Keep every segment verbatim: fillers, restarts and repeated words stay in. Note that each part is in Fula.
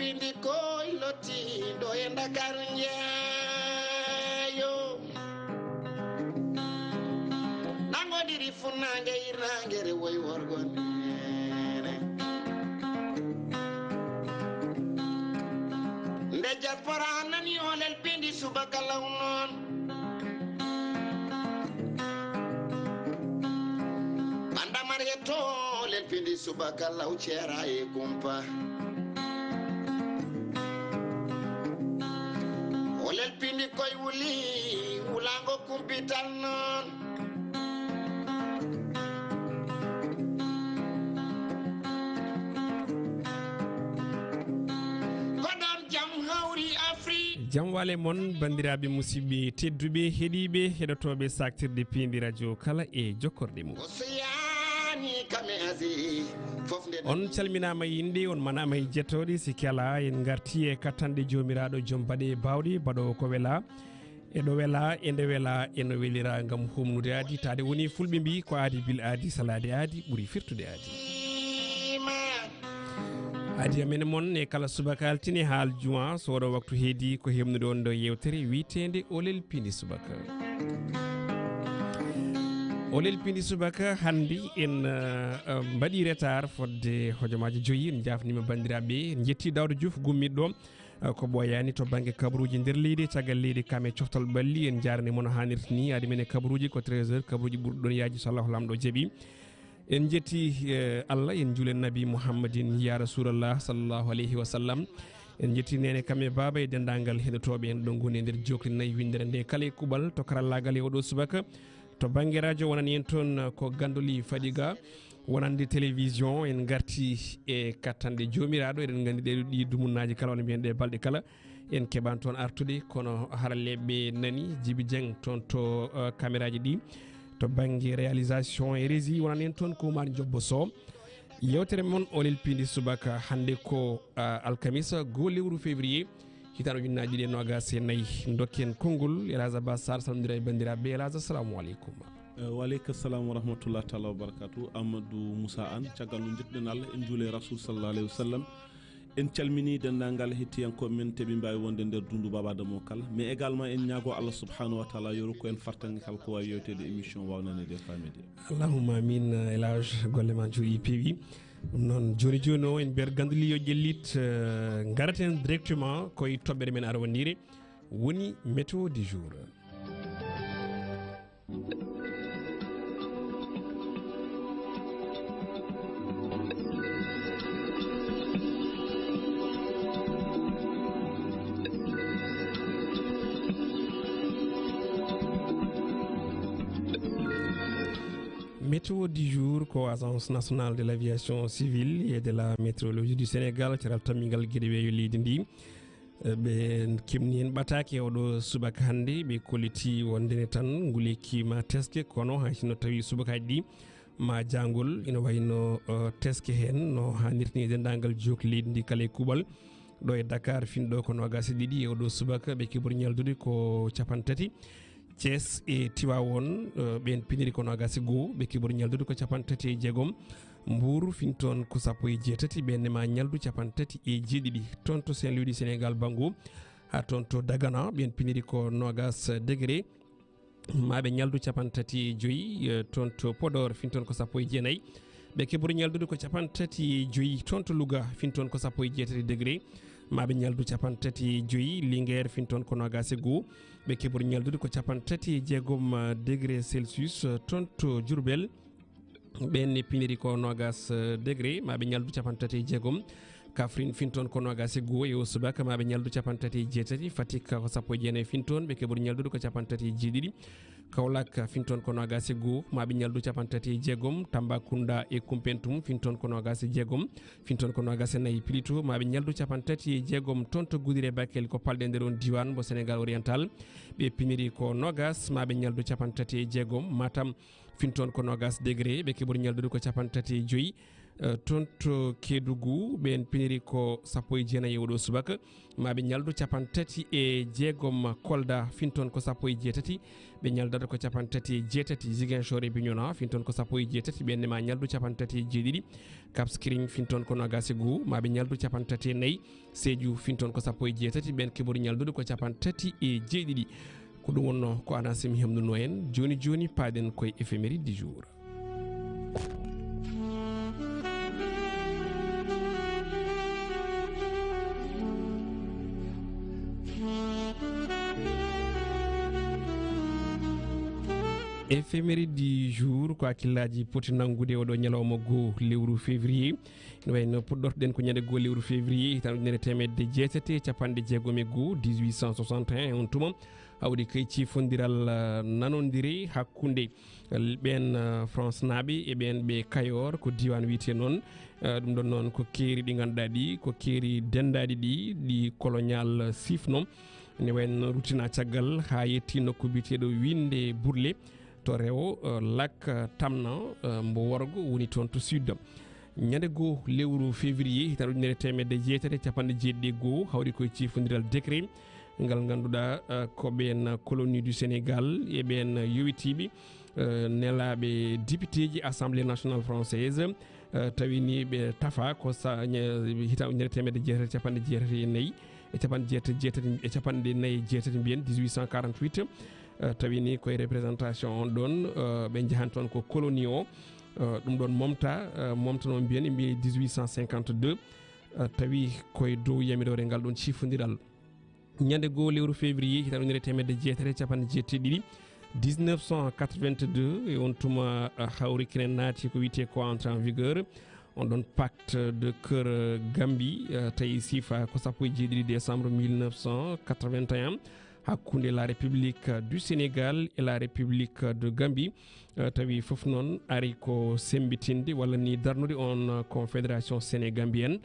Ndi koy lottiiɗo e Ndakaaru njeeyo. Nangodiri funnaange hirnaange rewoy worgo neene. Nde diaspora nani olel pindi subaka law noon. Ɓanndamar e toolel pindi subaka law ceera e kumpa. Olel pindi koy wuli, wulaango kumpital noon. Ko ɗoon jam hawri Afrik. Jam wale mon, banndiraaɓe musidɓe tedduɓe, heɗiiɓe, heɗotooɓe saktirde piindi radio kala e jokkorɗe mum. Ko so yaani kam e Asie, fof nde On calminaama e innde, on manaama e jettooɗe, si kala en ngarti e kattanɗe Joomiraaɗo, joom baɗe e baawɗe, baɗoowo ko wela, e ɗo wela, e nde wela, e no welira ngam humnude aadi. Taade woni fulɓe mbii, ko aadi bil aadi, salaade aadi, ɓuri firtude aadi. Aadi amen e mon e kala subaka altine haa aljuma, so oɗo waktu heedi ko heɓnude on ɗo yeewtere wiyeteende Olel Pindi Subaka. Olel Pindi Subaka, hannde en, eh, eh, mbaɗi retard fodde hojomaaji joyi. En njaafniima banndiraaɓe. En njetti Daawda Juuf gummiiɗo ɗo, eh, ko ɓooyaani to bannge kabaruuji nder leydi, caggal leydi, kam e coftal ɓalli. En njaarni mo no haanirta ni. Aadi men e kabaruuji ko treize heures, kabaruuji ɓurɗi ɗoon yaaji, so Allahu Laamɗo jaɓi. En njetti, eh, Allah, en njuuli Nabi Muhammadin, ya Rasulallah, sallallahu alayhi wa sallam. En njetti neene kam e baaba e denndaangal heɗotooɓe en ɗo ngoni e nder jookli nayi winndere nde kala e kuuɓal to karallaagal e oɗo subaka. To bannge radio wonani en toon ko Gandoli Fadiga, wonande télévision en ngarti e kattanɗe Joomiraaɗo. Eɗen nganndi ɗee ɗi dumunnaaji kala wano mbiyen ɗe balɗe kala. En keɓaani toon artude, kono haralleeɓe nani, Jibi Dieng toon to, eh, kameraaji ɗi. To bannge réalisation e régie, wonani en toon ko Oumar Diop Sow. Yeewtere mon Olel Pindi Subaka hannde ko, eh, alkamisa, goo lewru février, hitaande ujunnaaji ɗiɗi e noogaas e nayi. Ndokken konngol El Hadj Abbas Sarr, salmondira e banndiraaɓe. El Hadj, assalamu aleykum. Eh, wa aleyka salam wa rahmatullah taala wa barakatuh. Amadou Moussa Anne, caggal no njettuɗen Allah, en njuule Rasul sallallahu alayhi wa sallam. En calmini denndaangal hettiyankooɓe men, te ɓe mbaawi wonde nder dundu Baba Adama o kala. Mais également, en ñaago Allah subhanahu wa taala yo rokku en fartaŋŋe kala ko waawi yewteede émission waawnanede e faamede. Allahumma amin, El Hadj, golle ma njooɗi peewi. Ɗum noon, jooni jooni o, en mbiyat Gandoli yo ƴellit, eh, ngaraten directement koye toɓɓere men arwaniire, woni météo du jour. Météo du jour ko Agence nationale de l'aviation civile et de la météorologie du Sénégal, caral tammingal geɗe weeyo leydi ndi. Eh, ɓe kemni en ɓataake oɗo subaka hannde, ɓe kolliti wonde ne tan nguleyki ma teske, kono hay sinno tawi subakaaji ɗi ma jaangol ina wayno, eh, teske heen no haanirta ni e denndaangal jookli leydi ndi kala e kuuɓal. Ɗo e Dakar, finɗo ko noogaas e ɗiɗi e oɗo subaka, ɓe keɓori ñaldude ko capanɗe tati. Thiès e Tivaouane, eh, ɓeen piniri ko noogaas e goo, ɓe keɓori ñaldude ko capanɗe tati e jeegom. Mbour fintoon ko sappo e jeetati, ɓeen ne ma ñaldu capanɗe tati e jeeɗiɗi. Toon to Saint-Louis du Sénégal banngo, haa toon to Dagana, ɓeen piniri ko noogaas degré, ma ɓe ñaldu capanɗe tati e joyi. Eh, toon to Podor fintoon ko sappo e jeenayi, ɓe keɓori ñaldude ko capanɗe tati e joyi. Toon to Louga fintoon ko sappo e jeetati degré, ma ɓe ñaldu capanɗe tati e joyi. Linguère fintoon ko noogaas e goo, ɓe keɓori ñaldude ko capanɗe tati e jeegom, eh, degré Celsius. Toon to Diourbel, ɓeen ne piniri ko noogaas, eh, degré, ma ɓe ñaldu capanɗe tati e jeegom. Kaffrine fintoon ko noogaas e goo e o subaka, ma ɓe ñaldu capanɗe tati e jeetati. Fatick ko sappo e jeenayi fintoon, ɓe keɓori ñaldude ko capanɗe tati e jeeɗiɗi. Kaolack fintoon ko noogaas e goo, ma ɓe ñaldu capanɗe tati e jeegom. Tambacounda e Koumpentoum fintoon ko noogaas e jeegom, fintoon ko noogaas e nayi. Plito ma ɓe ñaldu capanɗe tati e jeegom. Toon to Goudiry e Bakel ko palɗe nder on diiwaan mo Sénégal oriental, ɓe piniri ko noogaas, ma ɓe ñaldu capanɗe tati e jeegom. Matam fintoon ko noogaas degré, ɓe keɓori ñaldude ko capanɗe tati e joyi. Eh, toon to Kedugu, ɓeen piniri ko sappo e jeenayi e oɗo subaka, ma ɓe ñaldu capanɗe tati e jeegom. Kolda fintoon ko sappo e jeetati, ɓe ñaldata ko capanɗe tati e jeetati. Ziguinchor e Bignona fintoon ko sappo e jeetati, ɓeen ne ma ñaldu capanɗe tati e jeeɗiɗi. Cap Skirring fintoon ko noogaas e goo, ma ɓe ñaldu capanɗe tati e nayi. Sédhiou fintoon ko sappo e jeetati, ɓeen keɓori ñaldude ko capanɗe tati e jeeɗiɗi. Ko ɗum wonnoo ko Anacim hemnunoo en. Jooni jooni, paaɗen koye éphéméride du jour. Éphéméride du jour ko hakkillaaji poti nanngude oɗo ñalawma goo lewru février. Ene wayi no puɗɗortoɗen ko ñande goo lewru février hitaande ujunere teemedde jeetati e capanɗe jeegom e goo, dix-huit cent soixante et un, on tuma hawri koye ciifondiral, eh, nanondire hakkunde, eh, ɓeen, eh, France naaɓe e ɓeen ɓe Kayoor, ko diiwaan wiyetee noon. Eh, ɗum ɗoon noon ko keeri ɗi ngannduɗaa ɗi, ko keeri denndaaɗi ɗi, ɗi colonial siifno. Ne wayi no ruttina caggal haa yetti nokku biyeteeɗo Winnde Burle to rewo, eh, Lac, eh, Tamna, eh, mbo worgo woni toon to sud. Ñande goo lewru février hitaande ujunere teemedde jeetati e capanɗe jeeɗiɗi e goo hawri koye ciifondiral décret ngal ngannduɗaa, eh, ko ɓeen colonie du Sénégal e ɓeen yowitiiɓe, eh, nelaaɓe députéji Assemblée nationale française, eh, tawi ni ɓe tafa ko sa-, ñe-, hitaande ujunere teemedde jeetati e capanɗe jeetati e nayi, e capanɗe jeetati, jeetati, e capanɗe nayi e jeetati mbiyen, dix-huit cent quarante-huit, eh, tawi ni koye représentation on ɗon, eh, ɓe njahani toon ko colonie o, eh, ɗum ɗon momta, eh, momta noon mbiyen, ɓe mbiyi dix-huit cent cinquante-deux, eh, tawi koye dow yamiroore ngal ɗon ciifondiral. Ñande goo lewru février hitaande ujunere teemedde jeetati e capanɗe jeetati e ɗiɗi, dix-neuf cent quatre-vingt-deux, e on tuma, eh, hawri kene naati ko wiyetee ko entrée en vigueur on ɗon pacte de Keur Gambie, eh, tawi siifa ko sappo e jeeɗiɗi décembre mille neuf cent quatre-vingt-un, hakkunde la République du Sénégal et la République de Gambie. Eh, tawi fof noon ari ko semmbitinde walla ni darnude on, eh, confédération sénégambienne.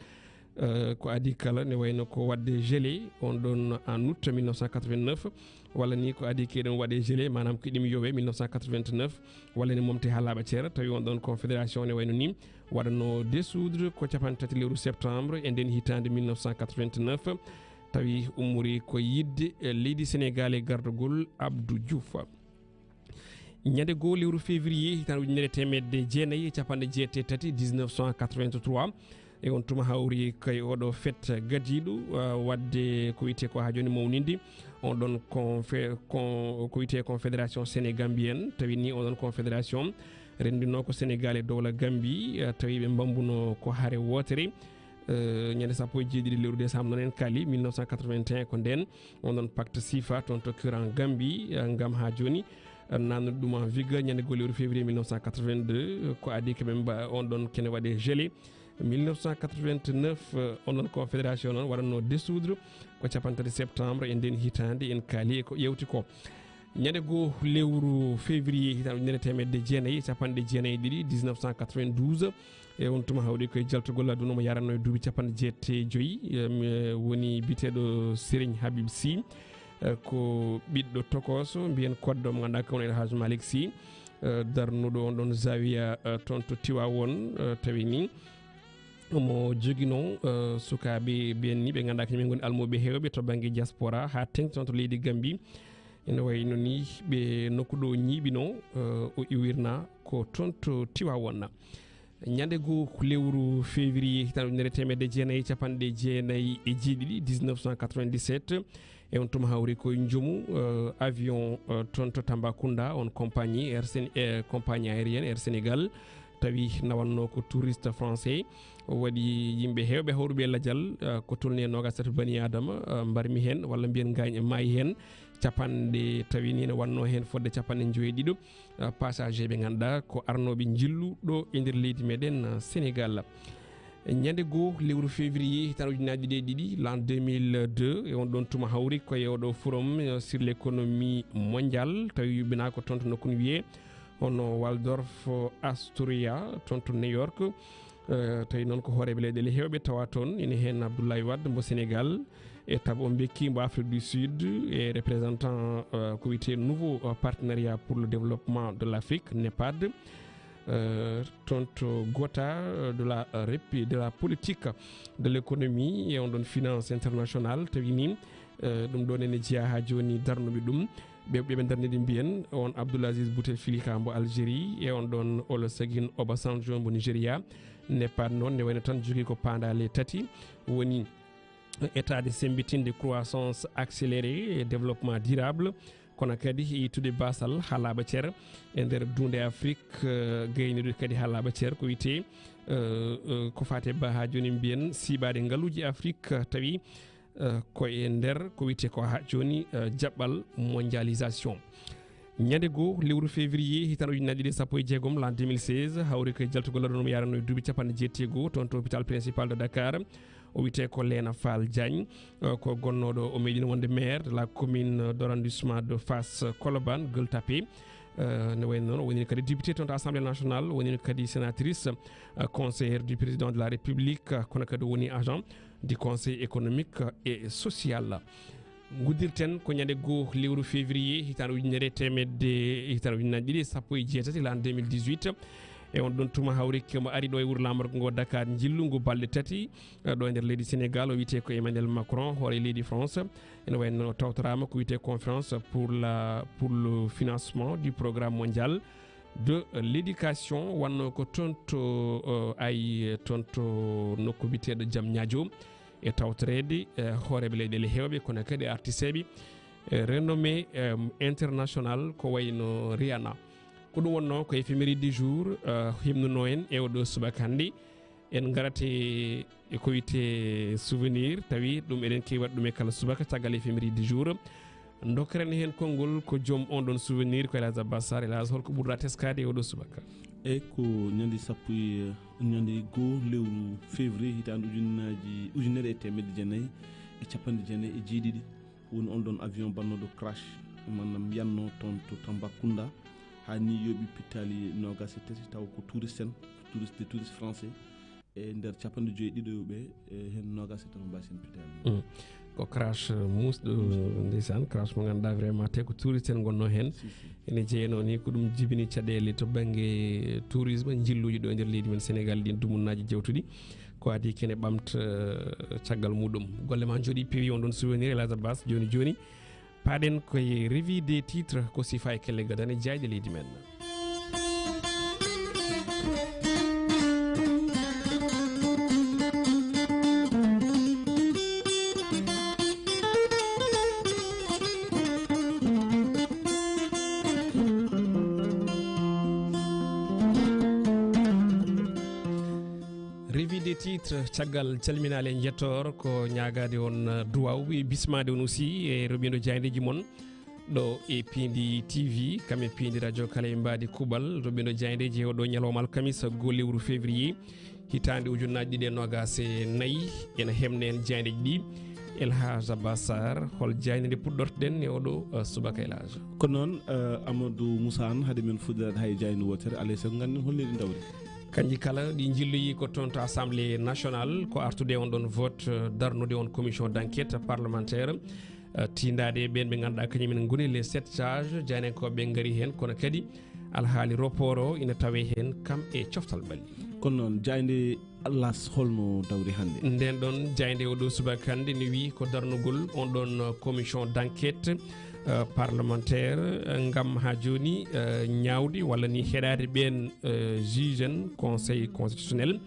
Eh, ko adii kala ne wayno ko waɗde gelé on ɗon en août mille neuf cent quatre-vingt-neuf, walla ni ko adii keɗen waɗe gelé, maanaam ko ɗum yowe mille neuf cent quatre-vingt-neuf, walla ni momte haa laaɓa ceera, tawi on ɗon confédération ne wayno ni waɗanoo dissoudre ko capanɗe tati lewru septembre e nden hitaande mille neuf cent quatre-vingt-neuf, tawi ummori ko yiɗde, eh, leydi Sénégal e gardagol Abdou Diouf. Ñande goo lewru février hitaande ujunere teemedde jeenayi e capanɗe jeetati e tati, dix-neuf cent quatre-vingt-trois, e on tuma hawri kay oɗo fête gadiiɗo, uh, waɗde ko wiyetee ko haa jooni mawninde on ɗon confé-, con-, ko wiyetee confédération sénégambienne, tawi ni on ɗon confédération renndinoo ko Sénégal e dowla Gambie, uh, tawi ɓe mbambuno ko hare wootere. Eh, ñande sappo e jeeɗiɗi lewru décembre noon en kaali mille neuf cent quatre-vingt-un, ko ndeen on ɗon pacte siifa toon to Keur Gambie, eh, ngam haa jooni, eh, naatnude ɗum en vigueur ñande goo lewru février mille neuf cent quatre-vingt-deux, eh, ko adii ko ɓe mba-, on ɗon kene waɗe gelé. Mille neuf cent quatre-vingt-neuf, eh, on ɗon confédération noon waɗatnoo dissoudre ko capanɗe tati septembre e ndeen hitaande en kaali e ko ƴeewti ko. Ñande goo lewru février hitaande ujunere teemedde jeenayi e capanɗe jeenayi e ɗiɗi, dix-neuf cent quatre-vingt-douze, e on tuma hawri koye jaltugol aduna mo yaranno e duuɓi capanɗe jeetati e joyi, em, eh, woni biyeteeɗo Serigne Habib Sy, eh, ko ɓiɗɗo tokooso, mbiyen koddo mo ngannduɗaa ko woni El Hadj Malick Sy, eh, darnuɗo on ɗon Zawiya, eh, toon to Tiwaawoon, eh, tawi ni omo joginoo, eh, sukaaɓe ɓeen ni ɓe ngannduɗaa kañum en ngoni almuɓe heewɓe to bannge diaspora haa teŋti toon to leydi Gambie. Ene wayi no ni ɓe nokku ɗo ñiiɓinoo, eh, o iwirnaa ko toon to Tiwaawoon. Ñande goo lewru février hitaande ujunere teemedde jeenayi e capanɗe jeenayi e jeeɗiɗi, dix-neuf cent quatre-vingt-dix-sept, e on tuma hawri koye njumu, eh, avion, eh, toon to Tambacounda, on compagnie Air Sén-, eh, compagnie aérienne Air Sénégal, tawi nawannoo ko touriste français, o waɗi yimɓe heewɓe hawruɓe e lajal, eh, ko tolni e noogaas e tati bani Aadama, eh, mbarmi heen, walla mbiyen ngaañ e maayi heen, capanɗe, tawi ni ne wannoo heen fodde capanɗe njoy e ɗiɗo, eh, passager ɓe ngannduɗaa ko arnooɓe njillu ɗo e nder leydi meɗen, eh, Sénégal. Ñande goo lewru février hitaande ujunaaji ɗiɗi e ɗiɗi, l'an deux mille deux, e on ɗon tuma hawri ko e oɗo forum, eh, sur l'économie mondiale, tawi yuɓɓinaa ko toon to nokku no wiyee hono Waldorf Astoria, toon to New York. Eh, tawi noon ko hooreeɓe leyɗeele heewɓe tawa toon, ene heen Abdoulaye Wade mbo Sénégal, e Thabo Mbeki mbo Afrique du Sud, e représentant, eh, ko wiyetee Nouveau Partenariat pour le Développement de l'Afrique, nepad. Euh, toon to gota, euh, de la, euh, répi-, de la politique, de l'économie et on ɗon finance internationale, tawi ni, euh, ɗum ɗo nene jeyaa haa jooni darnuɓe ɗum. Ɓe, ɓe ɓe darnidi mbiyen on Abdoulaziz Bouteflika mbo Algérie e on ɗon Olusegun Obasanjo mbo Nigeria. Nepad noon ne wayno tan jogii ko paandaale tati, woni état de semmbitinde, croissance accélérée et développement durable, kono kadi ittude baasal haa laaɓa cer e nder duunde Afrik, eh, gaynude kadi haa laaɓa cer ko wiyetee, eh, eh, ko faati e ba haa jooni mbiyen siiɓaade ngaluuji Afrik, eh, tawi, eh, ko e nder ko wiyetee ko haa jooni, eh, jaɓɓal mondialisation. Ñande goo lewru février hitaande ujunnaji ɗiɗi e sappo e jeegom, l'an deux mille seize, hawri ko e jaltugol aduna mo yaranno e duuɓi capanɗe jeetati e goo toon to hôpital principal de Dakar. O wiyetee ko Léna Fall Diagne, eh, ko gonnooɗo, o meeɗino wonde maire de la commune, eh, d'arrondissement de Fass Colobane, Gueule Tapée. Eh, ne wayno noon, o wonino kadi député toon to Assemblée nationale, o wonino kadi sénatrice, eh, conseillère du président de la République, eh, kono kadi o woni agent du Conseil économique et social. Nguddirten ko ñande goo lewru février, hitaande ujunere e teemedde, hitaande ujunnaji ɗiɗi e sappo e jeetati, l'an deux mille dix-huit. E on ɗon tuma hawri ko mo ari ɗo e wuro laamorgo ngo Dakar, njillu ngu balɗe tati, eh, ɗo e nder leydi Sénégal, o wiyetee ko Emmanuel Macron, hoore leydi France. Ene wayno o tawtoraama ko wiyetee conférence pour la, pour le financement du programme mondial de l'éducation, wonnoo ko toon to, eh, ay, toon to nokku biyeteeɗo Diamniadio, e tawtoreede, eh, hooreeɓe leyɗeele heewɓe, kono kadi artisteeɓe, eh, renommée, eh, international, ko wayno Rihanna. Ko ɗum wonnoo ko éphéméride du jour, eh, himnuno en e oɗo subaka hannde. En ngarate e ko wiyetee souvenir, tawi ɗum eɗen keewi waɗde ɗum e kala subaka caggal éphéméride du jour. Ndokkeren heen konngol ko joom on ɗon souvenir, ko El Hadj Abbas Sarr. El Hadj, holko ɓurɗa teskaade e oɗo subaka? Eyi, ko ñande sappo e, ñande goo lewru février hitaande ujunnaaji, ujunere e teemedde jeenayi e capanɗe jeenayi e jeeɗiɗi, woni on ɗon avion bannooɗo crash, maanaam yanno toon to Tambacounda, haa ni yooɓi pittaali noogaas e tati, taw ko touriste en, touriste, des touristes français. E nder capanɗe joyi ɗiɗo ɓe, e heen noogaas e tati mbaasi heen pittaali. Mm. Ko crash, eh, muusɗo, ndeysaan, crash mo ngannduɗaa vraiment te ko touriste en ngonnoo heen. Si, si. Ene jeyanoo ni ko ɗum jibini caɗeele to bannge tourisme, njilluuji ɗo e nder leydi men Sénégal, ɗiin dumunnaaji jawtuɗi. Ko adii kene ɓamta, eh, caggal muɗum. Golle ma njooɗii peewi, on ɗon souvenir, El Hadj Abbas, jooni jooni. Paaɗen koye revue des titres, ko sifa e kelle gadane jaayɗe leydi men. Revue des titres, caggal calminaale e njettoor, ko ñaagaade on, uh, duwaaw e bismaade on aussi e roɓindo jaayndeeji mon ɗo e Piindi T V, kam e Piindi Radio, kala e mbaadi kuuɓal, roɓindo jaayndeeji e oɗo ñalawma alkamisa, goo lewru février, hitaande ujunnaaji ɗiɗi e noogaas e nayi, ena heɓna en jaayndeeji ɗi. El Hadj Abbas Sarr, hol jaaynde nde puɗɗortoɗen e oɗo, uh, subaka, El Hadj? Ko noon, uh, Amadou Moussa Anne, hade men fuɗɗoraade hay jaaynde wootere, alaa e sago ngannden hol nde ɗi ndawri. Kanji kala ɗi njilloyi ko toon to Assemblée nationale, ko artude on ɗon vote, eh, darnude on commission d'enquête parlementaire, eh, tiindaade e ɓeen ɓe ngannduɗaa kañum en ngoni les sept sages, jaayndiyankooɓe ɓe ngari heen, kono kadi alhaali report o ina tawee heen kam e coftal ɓalli. Kono noon, jaaynde Las holno dawri hannde? Ndeen ɗoon jaaynde oɗo subaka hannde ne wiyi ko darnugol on ɗoon, eh, commission d'enquête, eh, parlementaire, eh, ngam haa jooni, eh, ñaawde walla ni heɗaade ɓeen, eh, juge en Conseil constitutionnel.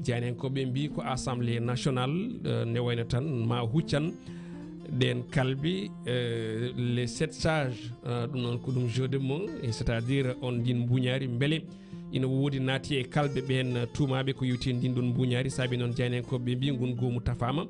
Jaayndiyankooɓe mbiyi ko Assemblée nationale, eh, ne wayno tan ma huccan ɗeen kalbe, eh, les sept sages, eh, ɗum noon ko ɗum jeu de mots, eh, c'est-à-dire on ɗin mbuñaari mbele ina woodi naati e kalbe ɓeen tuumaaɓe ko yowti e ndin ɗon mbuñaari. Saabi noon jaayndiyankooɓe ɓe mbiyi ngun goomu tafaama.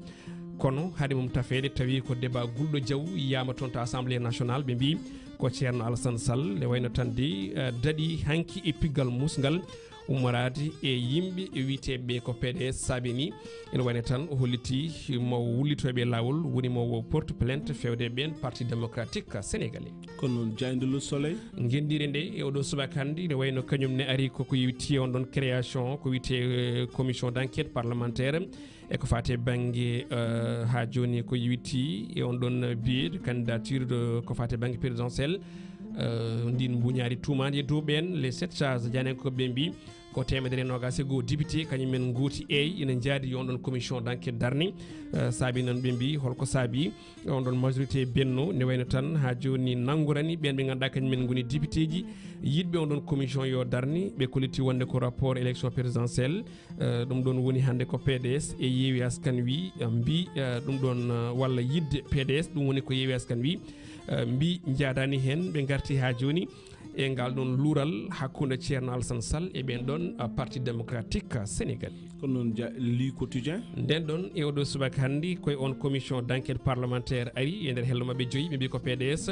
Kono hade mum tafeede, tawi ko débat gulɗo jaw yiyaama toon to Assemblée nationale. Ɓe mbiyi ko Ceerno Alassane Sall, nde wayno tan de, eh, daɗi hanki e piggal musngal ummoraade e yimɓe wiyeteeɓe ko P D S. Saabi ni, ene wayno tan o holliti mo wullitooɓe e laawol, woni mo o porte plainte feewde ɓeen Parti Démocratique Sénégalais. Kono noon, jaaynde Le Soleil? Ngenndiire nde e oɗo subaka hannde, ene wayno kañum ne ari koko yowiti on ɗon création, ko wiyetee, eh, commission d'enquête parlementaire. E ko faati e bannge, eh, haa jooni ko yowiti e on ɗon biais de candidature de, ko faati e bannge présidentielle, Eh, ndin mbuñaari tuumaandi e dow ɓeen, les sept charges, jaayndiyankooɓe ɓe mbii ko teemedere e noogaas e goo député, kañum en ngooti eey, ina njaadi yo on ɗon commission d'enquête darni. Eh, saabi noon ɓe mbii holko saabi on ɗon majorité Benno, ne wayno tan haa jooni nanngorani ɓeen ɓe ngannduɗaa kañum en ngoni députéji yiɗɓe on ɗon commission yo darni, ɓe kolliti wonde ko rapport élection présidentielle. Eh, ɗum ɗon woni hannde ko P D S e Yewwi Askan Wi, eh, mbii, eh, ɗum ɗon, eh, walla yiɗde P D S, ɗum woni ko Yewwi Askan Wi, eh, mbii njaadaani heen, ɓe ngarti haa jooni e ngal ɗon luural hakkunde Ceerno Alassane Sall e ɓeen ɗon, eh, Parti Démocratique Sénégalais. Kono noon ja-, Le Quotidien? Nden ɗon e oɗo subaka hannde koye on commission d'enquête parlementaire ari e nder hello maɓɓe joyi, ɓe mbii ko P D S,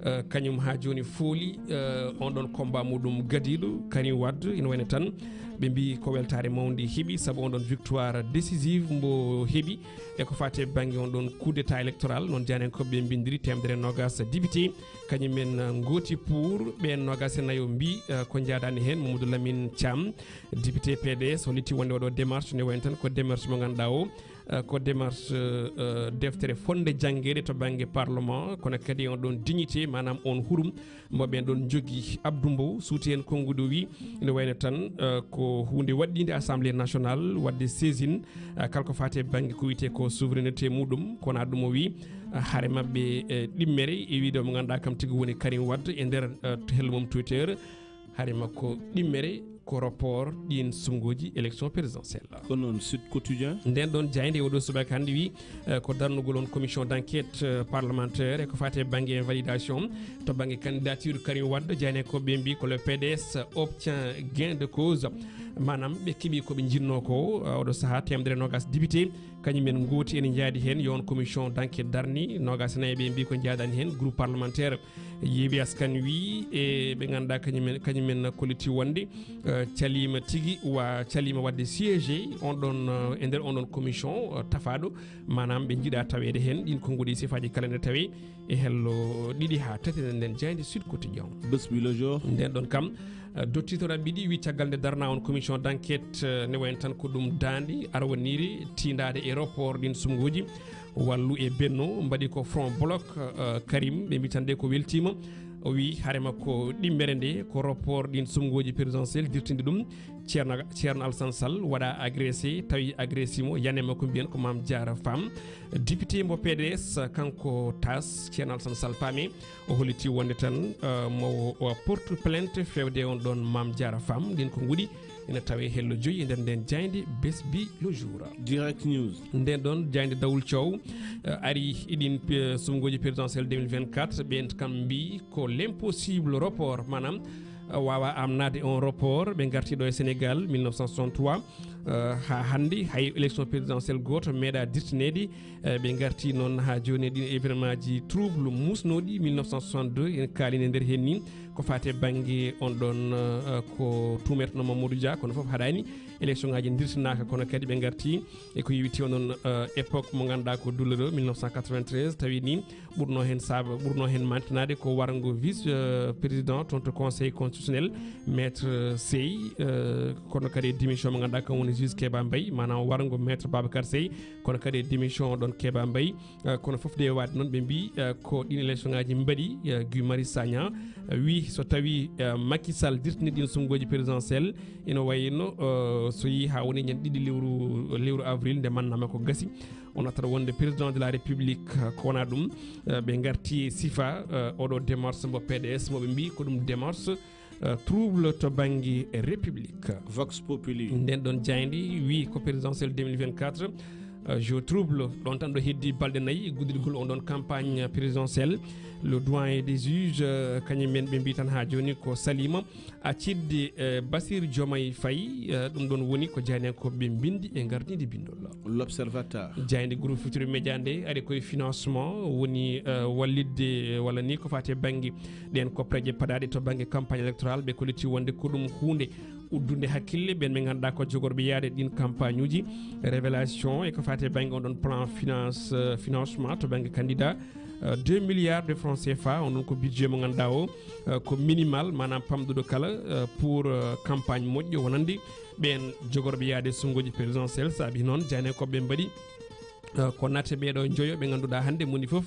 eh, kañum haa jooni fooli, eh, on ɗon combat muɗum gadiiɗo Karim Wade, ina wayno tan ɓe mbii ko weltaare mawnde heɓi sabu on ɗon victoire décisive mbo heɓi e ko faati e bannge on ɗon coup d'état électoral, noon jaayndiyankooɓe ɓe mbinndiri teemedere e noogaas député, kañum en, eh, ngooti pour ɓeen noogaas e nayo mbii, eh, ko njaadaani heen Mamadou Lamine Thiam, député P D S, hollitii wonde oɗo démarche ne wayno tan ko démarche mo ngannduɗaa o, eh, ko démarche, eh, deftere fonnde janngeede to bannge parlement, kono kadi on ɗon dignité, maanaam on hurum mo ɓeen ɗon njogii. Abdou Mbow suuti heen konnguɗi o wii, ene wayno tan, eh, ko huunde waɗɗiinde Assemblée nationale, waɗde saisine, eh, kala ko faati e bannge ko wiyetee ko souveraineté muɗum, kono ɗum o wii, eh, hare maɓɓe, eh, ɗimmere e wiide mo ngannduɗaa kam tigi woni Karim Wade e nder, eh, hello mum Twitter, hare makko ɗimmere ko report ɗiin suɓngooji élection présidentielle. Kono noon Sud Quotidien? Nden ɗon jaaynde e oɗo subaka hannde wii, eh, ko darnugol on commission d'enquête, eh, parlementaire e ko faati e bannge invalidation to bannge candidature Karim Wade, jaayndiyankooɓe ɓe mbii ko le P D S obtient gain de cause. Maanaam ɓe keɓi ko ɓe njinnoo ko, eh, oɗo sahaa teemedere e noogaas député, kañum en ngooti ene njaadi heen yo on commission d'enquête darni, noogaas e nayi ɓe mbii ko njaadaani heen groupe parlementaire Yewwi Askan Wi e ɓe ngannduɗaa kañum en, kañum en kolliti wonde, eh, caliima tigi wa caliima waɗde siégé on ɗon, eh, e nder on ɗon commission, eh, tafaaɗo, maanaam ɓe njiɗaa taweede heen. Ɗiin konnguɗi sifaaji kala ne tawee e hello ɗiɗi haa tati nden jaaynde Sud Quotidien. Bés bi Le Jour. Nden ɗon kam, eh, dotti to raɓɓiɗi wii caggal nde darnaa on commission d'enquête, eh, ne wayno tan ko ɗum daande arwaniire tiindaade e report ɗiin suɓngooji. Wallu e Benno mbaɗi ko front bloc, eh, Karim, ɓe mbii tan de ko weltiima. O wii hare makko ɗimmere nde ko report ɗiin suɓngooji présidentielle dirtinde ɗum. Ceerno, Ceerno Alassane Sall waɗa agressé, tawi agressé mo, yane makko mbiyen ko Mame Diarra Fam. Député mbo P D S, kanko Tas, Ceerno Alassane Sall paami, o holliti wonde tan, eh, mo o porte plainte fewde on ɗon Mame Diarra Fam. Ɗiin konnguɗi ina tawee hello joyi e nder nden jaaynde Bés bi Le Jour. Direct News. Nden ɗon jaaynde Dawul Coow, eh, ari e ɗiin, eh, suɓngooji présidentielle deux mille vingt-quatre, ɓeen kam mbii ko l'impossible report, maanaam, eh, waawaa amnaade on report. Ɓe ngarti ɗo e Sénégal mille neuf cent soixante-trois, eh, haa hannde hay élection présidentielle gooto meeɗaa dirtineede. Eh, ɓe ngarti noon haa jooni e ɗiin événement ji trouble muusnooɗi mille neuf cent soixante-deux, en kaalii e nder heen nii. Ko faati e bannge on ɗon, eh, ko tuumetenoo Mamadou Dia, kono fof haɗaani. Élection ngaaji ndirtinaaka, kono kadi ɓe ngarti e ko yowiti on ɗon, eh, époque mo ngannduɗaa ko douloureux, mille neuf cent quatre-vingt-treize, tawi nii ɓurnoo heen saaba, ɓurnoo heen mantinaade ko warngo vice, eh, président toon to conseil constitutionnel, maître Sey, eh, kono kadi e démission mo ngannduɗaa kam woni juge Keba Mbaye, maanaam warngo maître Babacar Sey, kono kadi e démission ɗon Keba Mbaye. Eh, kono fof de waɗde noon, ɓe mbii, eh, ko ɗiin élection ngaaji mbaɗi, eh, Guy Marius Sagna, eh, wii so tawii, eh, Macky Sall dirtini ɗiin suɓngooji présidentielle, ina wayno, eh, so yii haa woni ñande ɗiɗi lewru, lewru avril nde mannaama ko gasi, o nattata wonde président de la République, eh, ko wonaa ɗum. Eh, ɓe ngarti e sifa, eh, oɗo démarche mbo P D S, mo ɓe mbii ko ɗum démarche, eh, trouble to bannge République. Vox Populi. Nden ɗon jaaynde wii ko présidentielle deux mille vingt-quatre, eh, jeu trouble. Ɗon tan ɗo heddi balɗe nayi guddiɗgol on ɗon campagne présidentielle. Le doyen des juges, eh, kañum en ɓe mbii tan haa jooni ko saliima accidde, eh, Bassirou Diomaye Faye, eh, ɗum ɗon woni ko jaayndiyankooɓe ɓe mbinndi e ngardiide binndol. L'Observateur. Jaaynde Groupe Futurs Médias nde ari koye financement woni, eh, wallitde, eh, walla ni ko faati e bannge ɗeen koppareeje paɗaaɗe to bannge campagne électorale, ɓe kolliti wonde ko ɗum huunde uddunde hakkille ɓeen ɓe ngannduɗaa ko jogorɓe yaade ɗiin campagne uji. Révélation e ko faati e bannge on ɗon plan finance, eh, financement to bannge candidat, eh, deux milliards de francs C F A, on ɗon ko budget mo ngannduɗaa o, eh, ko minimal, maanaam pamɗuɗo kala, eh, pour, eh, campagne moƴƴo wonande ɓeen jogorɓe yaade suɓngooji présidentielle. Saabi noon jaayndiyankooɓe ɓe mbaɗi, eh, ko naate ɓeeɗo njoyo ɓe ngannduɗaa hannde moni fof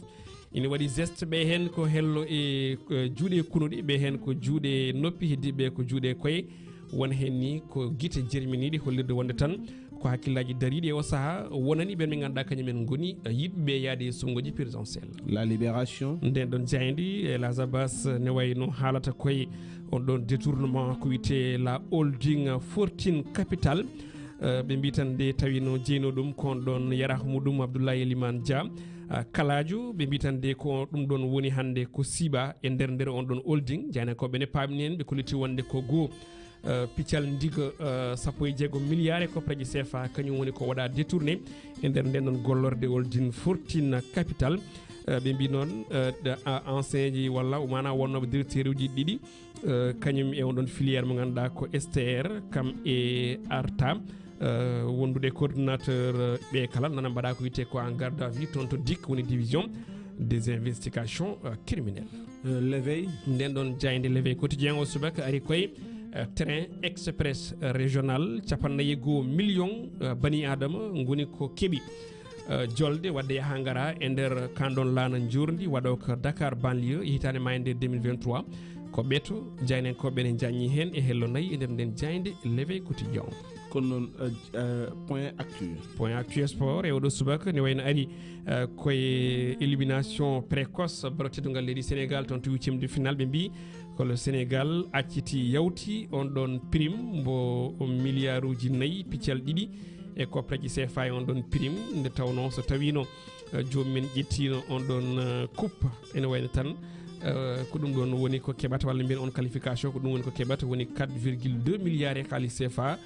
Ina waɗi geste, ɓe heen ko hello e, e juuɗe kunuɗe, ɓe heen ko juuɗe noppi, heddiiɓe ko juuɗe koye. Won heen ni ko gite jerminiiɗe, hollirde wonde tan ko hakkillaaji dariiɗi e o sahaa wonani ɓeen ɓe ngannduɗaa kañum en ngoni, eh, yiɗɓe yahde e suɓngooji présidentielle. La Libération. Ndeen ɗoon jaaynde, eh, Las Abas ne wayno haalata koye on ɗoon détournement ko wiyetee la holding Fortune Capital. Eh, ɓe mbii tan nde tawino jeynoo ɗum ko on ɗoon yarah muɗum Abdoulaye Elimane Dia, ah, Kalaajo. Ɓe mbii tan nde ko ɗum ɗoon woni hannde ko siiɓaa e nder, nder on ɗoon holding. Jaaynakooɓe ne paamni heen, ɓe kolliti wonde ko goo, eh, piccal ndiga, eh, sappo e jeego milliards e koppareeji C F A, kañum woni ko waɗaa détourné e nder ndeen ɗoon gollorde holding Fortune Capital. Eh, ɓe mbii noon, eh, ɗa-, a-, ancien ji walla maanaa wonnooɓe directeur uji ɗiɗi, eh, kañum e on ɗoon filière mo ngannduɗaa ko S T R, kam e Arta, eh, wondude coordinateur, eh, ɓe kala nana mbaɗa ko wiyetee ko en garde à vue toon to dik, woni division des investigations, eh, criminelles. Eh, L'éveil. Ndeen ɗoon jaaynde L'éveil Quotidien o subaka ari koye, eh, train express régional, capanɗe nayi e goo million, eh, bani Adama ngoni ko keɓi, eh, jolde waɗde yaha ngara e nder kan ɗoon laana njoorndi waɗo ko Dakar banlieue e hitaande maaynde deux mille vingt-trois. Ko ɓeto jaaynakooɓe ne njaññi heen e hello nayi e nder ndeen jaaynde L'éveil Quotidien. Kono noon, eh, eh, point actu. Point actu sport e oɗo subaka ne wayno ari, eh, koye élimination précoce ballon teddungal leydi Sénégal toon to huitième de finale. Ɓe mbii ko le Sénégal acciti yawti on ɗoon prime mbo milliarduuji nayi piccal ɗiɗi e koppareeji C F A e on ɗoon prime, nde tawnoo so tawiino, eh, joomum en ƴettiino on ɗoon, eh, coupe, ene wayno tan, eh, ko ɗum ɗoon woni ko keɓata, walla mbiyen on qualification, ko ɗum woni ko keɓata, woni quatre virgule deux milliards e kaalis C F A.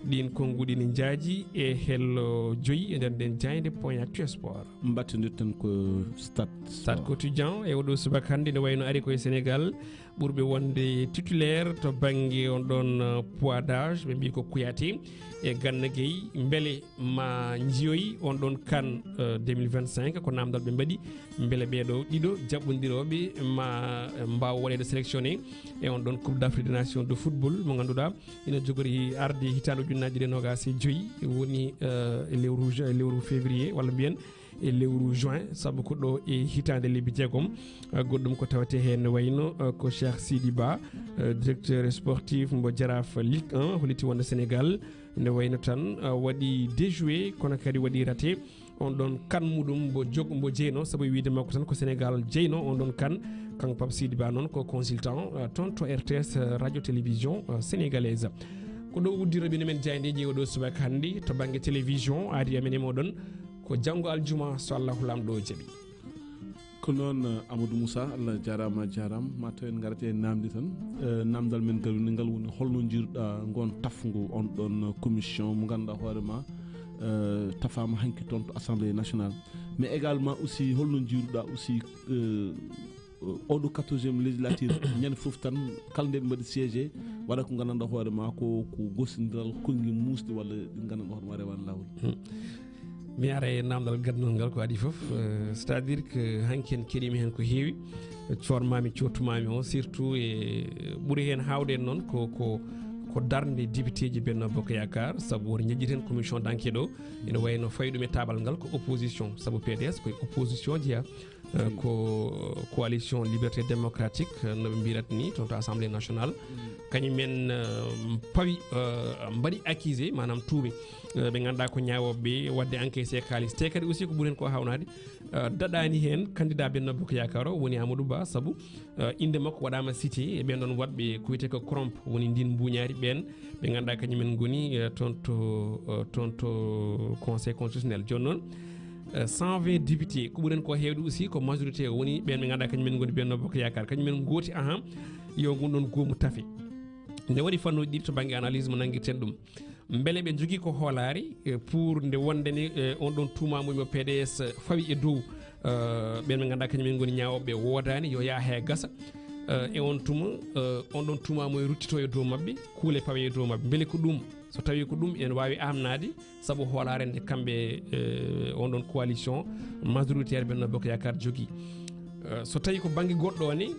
Ɗiin konnguɗi ne njaaji e hello joyi e nder ndeen jaaynde point actu sport. Mbattondir tan ko Stade Stade Sport. Quotidien e oɗo subaka hannde ne wayno ari koye Sénégal ɓurɓe wonde titulaire to bannge on ɗoon, uh, poids d'âge, ɓe mbii ko Kouyaté e Gana Gueye. Mbele ma njiyoy on ɗoon kan, uh, deux mille vingt-cinq, ko naamndal ɓe mbaɗi, mbele ɓee ɗoo ɗiɗo jaɓɓondirooɓe ma, uh, mbaaw waɗeede sélectionné e on ɗoon Coupe d'Afrique des Nations de football mo ngannduɗaa ina jogori arde hitaande ujunnaaji ɗiɗi e noogaas e joyi, woni, uh, e lewru ju-, e lewru février, walla mbiyen e lewru juin, sabu ko ɗo e hitaande lebbi jeegom. Ah, goɗɗum ko tawetee heen ne wayno, ah, ko Cheikh Sidi Ba, ah, directeur sportif mbo Jaraaf Ligue un, holliti wonde Sénégal ne wayno tan, ah, waɗi déjoué, kono kadi waɗi raté on ɗoon kan muɗum mbo jog-, mbo jeyno, sabu e wiyde makko tan ko Sénégal jeyno on ɗoon kan. Kanko Pape Sidi Ba noon ko consultant, ah, toon to R T S, ah, radio télévision, ah, sénégalaise. Ko ɗo uddiroɓe men jaayndeeji oɗo subaka hannde to bannge télévision, aadi amen e moɗon. Ko janngo aljuma, so Allahu Laamɗo jaɓi. Ko noon, eh, Amadou Moussa, Allah jaaraama, a jaaraama. Ma taw en ngarata e naamndi tan. Eh, naamndal men garuni ngal woni holno njiiruɗaa ngoon tafngu on ɗoon commission mo ngannduɗaa hoore ma, eh, tafaama hanki toon to Assemblée nationale. Mais également aussi holno njiiruɗaa aussi, eh, oɗo quatorzième législature, ñande fof tan, kala nde ɓe mbaɗi siégé, waɗa ko nganndanɗaa hoore ma ko, ko gostindiral konngi muusɗi walla ɗi nganndanɗaa hoore ma rewaani laawol. Hmm. Mi ara e naamndal gadanal ngal ko adii fof, euh, c'est-à-dire que hanki en keɗiima heen ko heewi, coormaami, coottumaami o, surtout e ɓuri heen haawde en noon ko, ko, ko darnde députéji Benno Bokk Yaakaar, sabu woto njeƴƴiten commission d'enquête o, ina wayi no fawi ɗum e taabal ngal ko opposition, sabu P D S koye opposition jeyaa. Eh, ko coalition liberté démocratique, eh, no ɓe mbiyata ni toon to assemblée nationale. Kañum en, eh, pawi, eh, mbaɗi accusé, maanaam tuume, eh, ɓe ngannduɗaa ko ñaawooɓe waɗde encaissé kaalis. Te kadi aussi ko ɓuri heen ko hawnaade, eh, daɗaani heen candidat Benno Bokk Yaakaar o woni Amadou Ba, sabu, eh, innde makko waɗaama cité e ɓeen ɗoon waɗɓe ko wiyetee ko corrompu, woni ndiin mbuuñaari ɓeen ɓe ngannduɗaa kañum en ngoni, eh, toon to, eh, toon to Conseil constitutionnel. Jooni noon, eh, cent vingt députés, ko ɓuri heen ko heewde aussi ko majorité o woni ɓeen ɓe ngannduɗaa kañum en ngoni Benno Bokk Yaakaar. Kañum en ngooti, ahan, yo ngun ɗoon goomu tafe. Nde waɗi fannuuji ɗiɗi to bannge analyse mo nanngirten ɗum. Mbele ɓe njogii ko hoolaare, eh, pour nde wonde ni, eh, on ɗoon tuumaamuuji mo P D S fawi e dow, eh, ɓeen ɓe ngannduɗaa kañum en ngoni ñaawooɓe woodaani, yo yaah hee gasa. Eh, e on tuma, eh, on ɗoon tuumaamuuji ruttitoo e dow maɓɓe, kuule pawe e dow maɓɓe. Mbele ko ɗum, so tawii ko ɗum, ene waawi aamnaade, sabu hoolaare nde kamɓe, eh, on ɗoon coalition majoritaire Benno Bokk Yaakaar jogii. Eh, so tawii ko bannge goɗɗo o ni,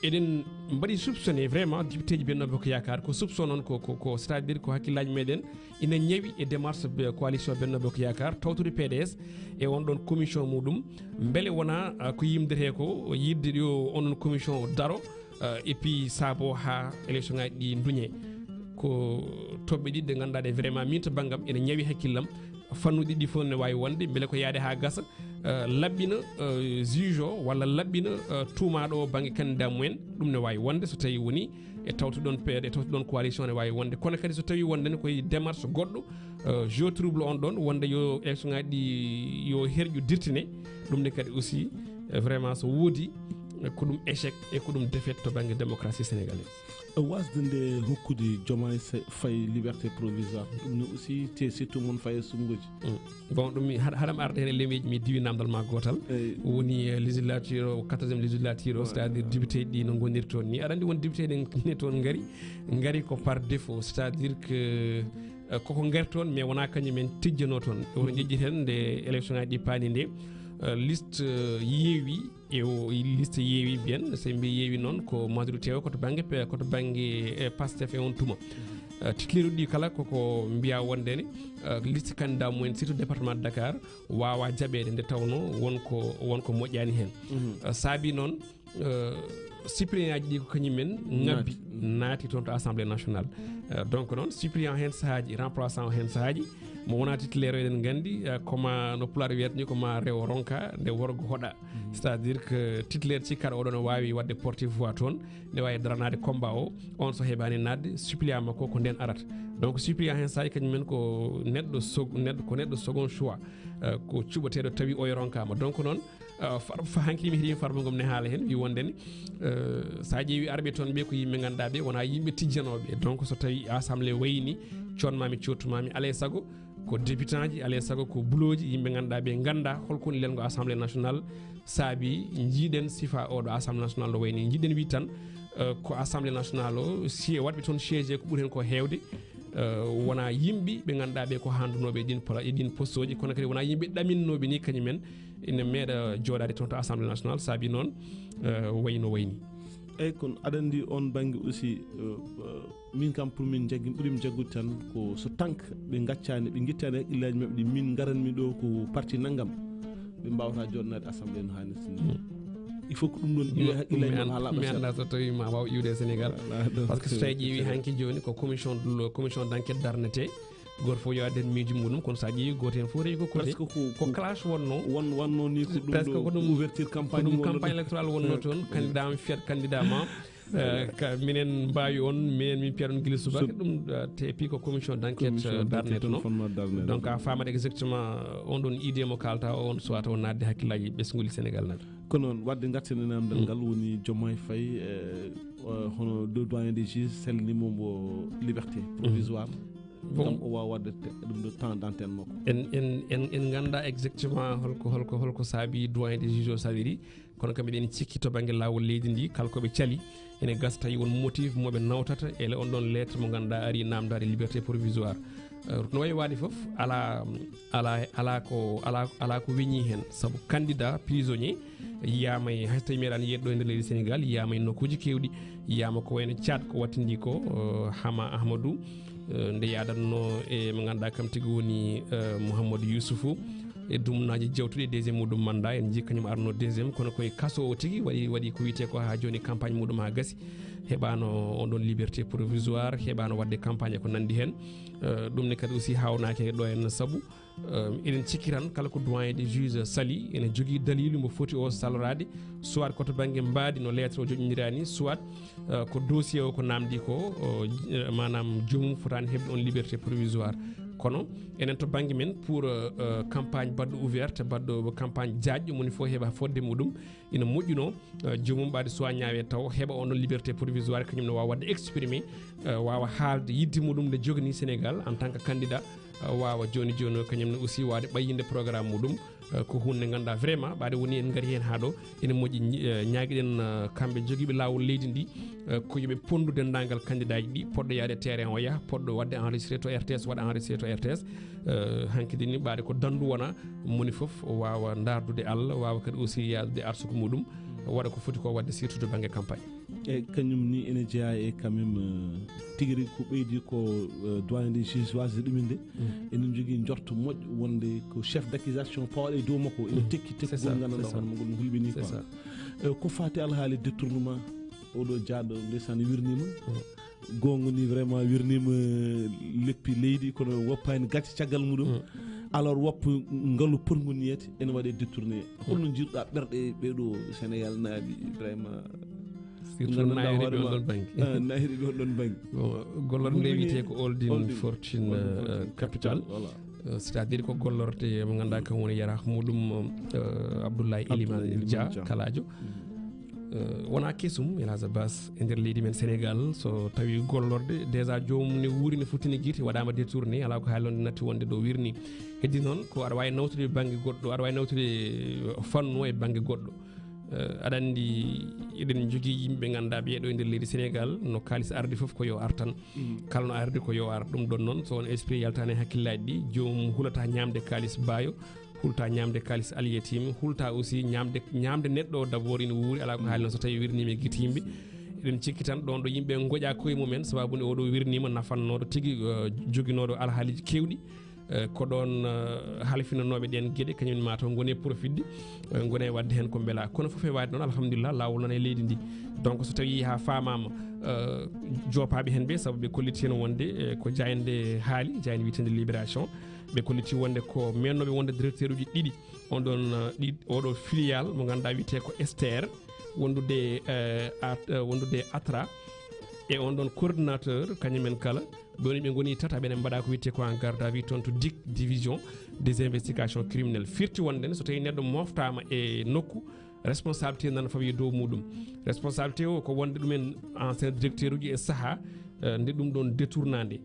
Eɗen mbaɗi soupçonné vraiment député ji Benno Bokk Yaakaar, ko soupçon noon, ko, ko, ko, c'est-à-dire ko hakkillaaji meɗen ina ñawi e démarche be coalition Benno Bokk Yaakaar tawtude P D S e on ɗon commission muɗum. Mbele wona, ah, ko yimdetee ko yiɗde yo on ɗon commission daro, ah, et puis saabo haa élection ngaji ɗi duñe? Ko toɓɓe ɗiɗi ɗe ngannduɗaa ɗe vraiment min to banngam ene ñawi hakkillam. Fannuuji ɗi fof ne waawi wonde, mbele ko yahde haa gasa, eh, laɓɓina, eh, juge o walla laɓɓina, eh, tuumaaɗo o bannge candidat mumen. Ɗum ne waawi wonde so tawi woni e tawtuɗon P D, e tawtuɗon coalition ne waawi wonde. Kono kadi so tawi wonde ne koye démarche goɗɗo, eh, jeu trouble on ɗon, wonde yo élection ngaji ɗi yo herƴu dirtine, ɗum ne kadi aussi, eh, vraiment so woodi, eh, ko ɗum échec e ko ɗum défaite to bannge démocratie sénégalaise. Wasde nde hokkude Diomaye Se-, Faye liberté provisoire, ɗum ne aussi te surtout mon Faye Sunnguji. Mm. Bon, ɗum mi haɗa, haɗam arde heen e lemeeji, mi diwi namdal ma gootal. Eyi. Woni, eh, législature o, quatorzième législature o, c'est-à-dire député ɗi no ngoniri toon ni. Aɗa anndi won député ɗen ne toon ngari, ngari ko par défaut, c'est-à-dire que, eh, koko ngari toon, mais wonaa kañum en tijjanoo toon. Oto ƴeƴƴiten nde élection ngaji ɗi paani nde, eh, liste, eh, yeewi, e o liste yeewi mbiyen, so mbi yeewi noon ko majorité o ko to bannge pe-, ko to bannge, eh, Pastef e on tuma. Eh, titulaire ɗi kala koko mbiya wonde ne, eh, liste candidat mumen surtout département de Dakar waawa jaɓeede nde tawnoo won ko, won ko moƴƴaani heen. Mhm. Eh, saabi noon, eh, suppléant ji ɗi ko kañum en ŋabbi, naati toon to Assemblée nationale. Eh, donc noon suppléant heen sahaaji, remplaçant o heen sahaaji, mo wonaa titulaire o eɗen nganndi, eh, ko ma no Pulaar wiyata ni ko ma rewo ronka nde worgo hoɗa. Mhm. C'est-à-dire que titulaire cikkaɗo oɗo no waawi waɗde porte voix toon, ne waawi daranaade combat o, on so heɓaani naatde, suppléant makko ko nden arata. Donc suppléant heen sahaaji kañum en ko neɗɗo sog-, neɗɗo, ko neɗɗo second choix, eh, ko cuɓateeɗo tawi oyo ronkaama. Donc noon, eh, far-, fa-, hanki mi heɗii Farba Ngom ne haala heen, wi wonde ne, eh, so a ƴeewi arɓe toon ɓe ko yimɓe ngannduɗaa ɓe wonaa yimɓe tijjanooɓe. Donc so tawi assemblée wayni, coonmaami, coottumaami, alaa e sago ko députant ji, alaa e sago ko bulooji, yimɓe ngannduɗaa ɓe nganndaa holko woni lelngo Assemblée nationale. Saabi njiiɗen sifa oɗo Assemblée nationale no wayni. Njiiɗen wi tan, eh, ko Assemblée nationale o, si waɗɓe toon siège ko ɓuri heen ko heewde, eh, wonaa yimɓe ɓe ngannduɗaa ɓe ko handunooɓe e ɗin pla-, e ɗin postooji, kono kadi wonaa yimɓe ɗaminnooɓe ni kañum en ina meeɗa jooɗaade toon to Assemblée nationale, saabi noon, eh, wayi no wayni. Eyyi, kono aɗa anndi on bannge aussi, eh, eh, min kam pour min jaggi, ɓuri mi jaggude tan ko so tanka ɓe ngaccaani, ɓe ngittaani haqqillaaji maɓɓe ɗi, min ngaranmi ɗo ko parti nanngam, ɓe mbaawata jooɗanaade assemblée no haanirta ni. Mm. Il faut ko ɗum ɗon iwe haqqillaaji maɓɓe haa laaɓa mi seeɗa. Annda so tawi ma waaw iwde e Sénégal. Voilà, donc, parce que so tawi ƴeewi hanki jooni ko commission de, commission d'enquête darnete. Gooto fof yo addan miijo muɗum, kono so a ƴeewi gooto heen fof rewi ko kote. Presque ko, ko, ko clash wonno. Won-, wonno ni ko ɗum presque ɗo ko ɗum ouverture campagne ko ɗum wonno campagne ɗo. Électorale wonno toon, candidat am fiyat candidat ma. Eh, ka, minen mbaawi on, minen min piyat on gila subaka. Ɗum, eh, te pi ko commission d'enquête, commission eh, d'enquête darnete no. Fonnoo darnede. Donc, a faamat exactement, eh, on ɗon idée mo kaalta o, on suwata o naatde hakkillaaji ɓesnguli Sénégal naaɓe. Ko noon, waɗde ngarten e namdal ngal woni Diomaye Faye, eh, eh, hono do-, doyen des juges salnimo mo liberté provisoire. Bon. Ngam o waawa waɗde te-, ɗum ɗo temps d'antenne makko. En, en, en, en nganndaa exactement holko, holko, holko saabi doyen des juges o saliri. Kono kam, eɗen cikki to bannge laawol leydi ndi, kala ko ɓe cali, ene gasa tawi won motif mo ɓe nawtata, ele on ɗon lettre mo ngannduɗaa ari namdaade liberté provisoire. Eh, no wayi waade fof, alaa, alaa, alaa ko, alaa, alaa ko weñii heen. Sabu candidat prisonnier yiyaama e, hay so tawi meeɗaani yeeɗɗo e nder leydi Sénégal, yiyaama e nokkuuji keewɗi, yiyaama ko wayno Tchad ko wattindi ko, eh, Hama Ahmadou, eh, nde yaadatno e mo ngannduɗaa kam tigi woni, eh, Mouhamadou Youssoufou. E dumunaaji jawtuɗi e deuxième muɗum mandat, en njii kañum arno deuxième, kono koye kaso o tigi waɗi, waɗi ko wiyetee ko haa jooni campagne muɗum haa gasi. Heɓaano on ɗon liberté provisoire, heɓaano waɗde campagne e ko nanndi heen. Eh, ɗum ne kadi aussi haawnaaki e ɗo en sabu, eh, eɗen cikki tan kala ko doyen des juges sali, ene jogii daliilu mo foti o saloraade, soit ko to bannge mbaadi no lettre o joƴƴiniraani, soit eh, ko dossier o ko namdi ko, o, eh, maanaam joomum fotaani heɓde on liberté provisoire. Kono enen to bannge men pour, eh, eh, campagne baɗɗo ouverte, baɗɗo campagne jaajɗo, moni fof heɓa fodde muɗum, ina moƴƴuno, eh, joomum ɓaade soit ñaawe taw heɓa on ɗon liberté provisoire, kañum ne waawa waɗde exprimé, eh, waawa haalde yidde muɗum nde jogani Sénégal en tant que candidat, eh, waawa jooni jooni o kañum ne aussi waawde ɓayyinde programme muɗum. Eh, ko huunde nde ngannduɗaa vraiment, ɓaade woni en ngari heen haa ɗo, ene moƴƴi, eh, ñaagiɗen, eh, kamɓe jogiiɓe laawol leydi ndi, eh, ko yo ɓe ponndu denndaangal candidat ji ɗi, poɗɗo yahde terrain o yaha, poɗɗo waɗde enregistré to R T S, waɗa enregistré to R T S. Eh, hankadi ni, ɓaade ko danndu wona, moni fof waawa ndaardude Allah, waawa kadi aussi yahdude arsuku muɗum, waɗa ko foti ko waɗde, surtout to bannge campagne. E kañum ni ene jeyaa e quand même, euh, tigi rigi ko ɓeydi ko, euh, doyen des juges wasde ɗuminde. Enen njogii njorto moƴƴo wonde ko chef d'accusation pawɗo e dow makko, ene tekki tekkugol nganndanɗaa hoore mum ngol no hulɓinii quoi. Euh, ko faati alhaali détournement, oɗo jaaɗo ndeysaan wirniima. Goonga ni vraiment wirniima, leppi leydi kono woppaani gacce caggal muɗum. Alors woppa ngalu potngu niyeede ene waɗe détourné. Holno njiiruɗaa ɓerɗe ɓeeɗo Sénégal naaɓe vraiment? Surtout nayriɓe on ɗon bannge. Ah, nayriɓe on ɗon bannge. Bon, gollorɗe nde wiyetee ko Holding Fortune, euh, Capital. Voilà. Euh, c'est-à-dire ko gollorɗe mo ngannduɗaa kam woni yaraaku muɗum, euh, Abdoulaye Elimane Dia Kalaajo. Euh, wonaa kesum, El Hadj Abbas, e nder leydi men Sénégal, so tawi gollorɗe, déjà joomum ne wuuri, ne futtini gite, waɗaama détourné, alaa ko haali noon natti wonde ɗo wirni. Heddi noon, ko aɗa waawi nawtude bannge goɗɗo, aɗa waawi nawtude, euh, fannu e bannge goɗɗo. Eh, aɗa anndi eɗen njogii yimɓe ɓe ngannduɗaa ɓee ɗo e nder leydi Sénégal, no kaalis ardi fof ko yo ar tan. Kala no ardi ko yo ar. Ɗum ɗon noon, so on esprit yaltaani e hakkillaaji ɗi, joomum hulata ñaamde kaalis baayo, hulta ñaamde kaalis alyetima, hulta aussi ñaamde, ñaamde neɗɗo o d'abord ina wuuri, alaa ko haali noon so tawii wirniima e gite yimɓe. Eɗen cikki tan ɗoon ɗo yimɓe ngoƴa koye mumen, sababu nde oɗo wirniima nafannooɗo tigi, eh, joginooɗo alhaaliiji keewɗi. Eh, ko ɗoon, eh, halfinanooɓe ɗeen geɗe, kañum ma taw ngone profitde, eh, ngone waɗde heen ko mbela. Kono fof e waade noon, alhamdulillah, laawol nana e leydi ndi. Donc, so tawii haa faamaama, eh, joopaaɓe heen ɓe, sabu ɓe kolliti heen wonde, eh, ko jaaynde haali, jaaynde wiyeteende Libération, ɓe kolliti wonde ko meennooɓe wonde directeur uji ɗiɗi, on ɗoon, eh, ɗi, oɗo filial mo ngannduɗaa wiyetee ko Esther, wondude, eh, at-, eh, wondude Atra, e on ɗoon coordinateur, kañum en kala, ɗoni ɓe ngoni tataɓe, ene mbaɗa ko wiyetee ko en garde à vue toon to dik, division des investigations criminelles. Firti wonde ne, so tawii neɗɗo moftaama e nokku, responsabilité nana fawi e dow muɗum. Responsabilité o ko wonde ɗumen ancien directeur uji e sahaa, eh, nde ɗum ɗoon détournande.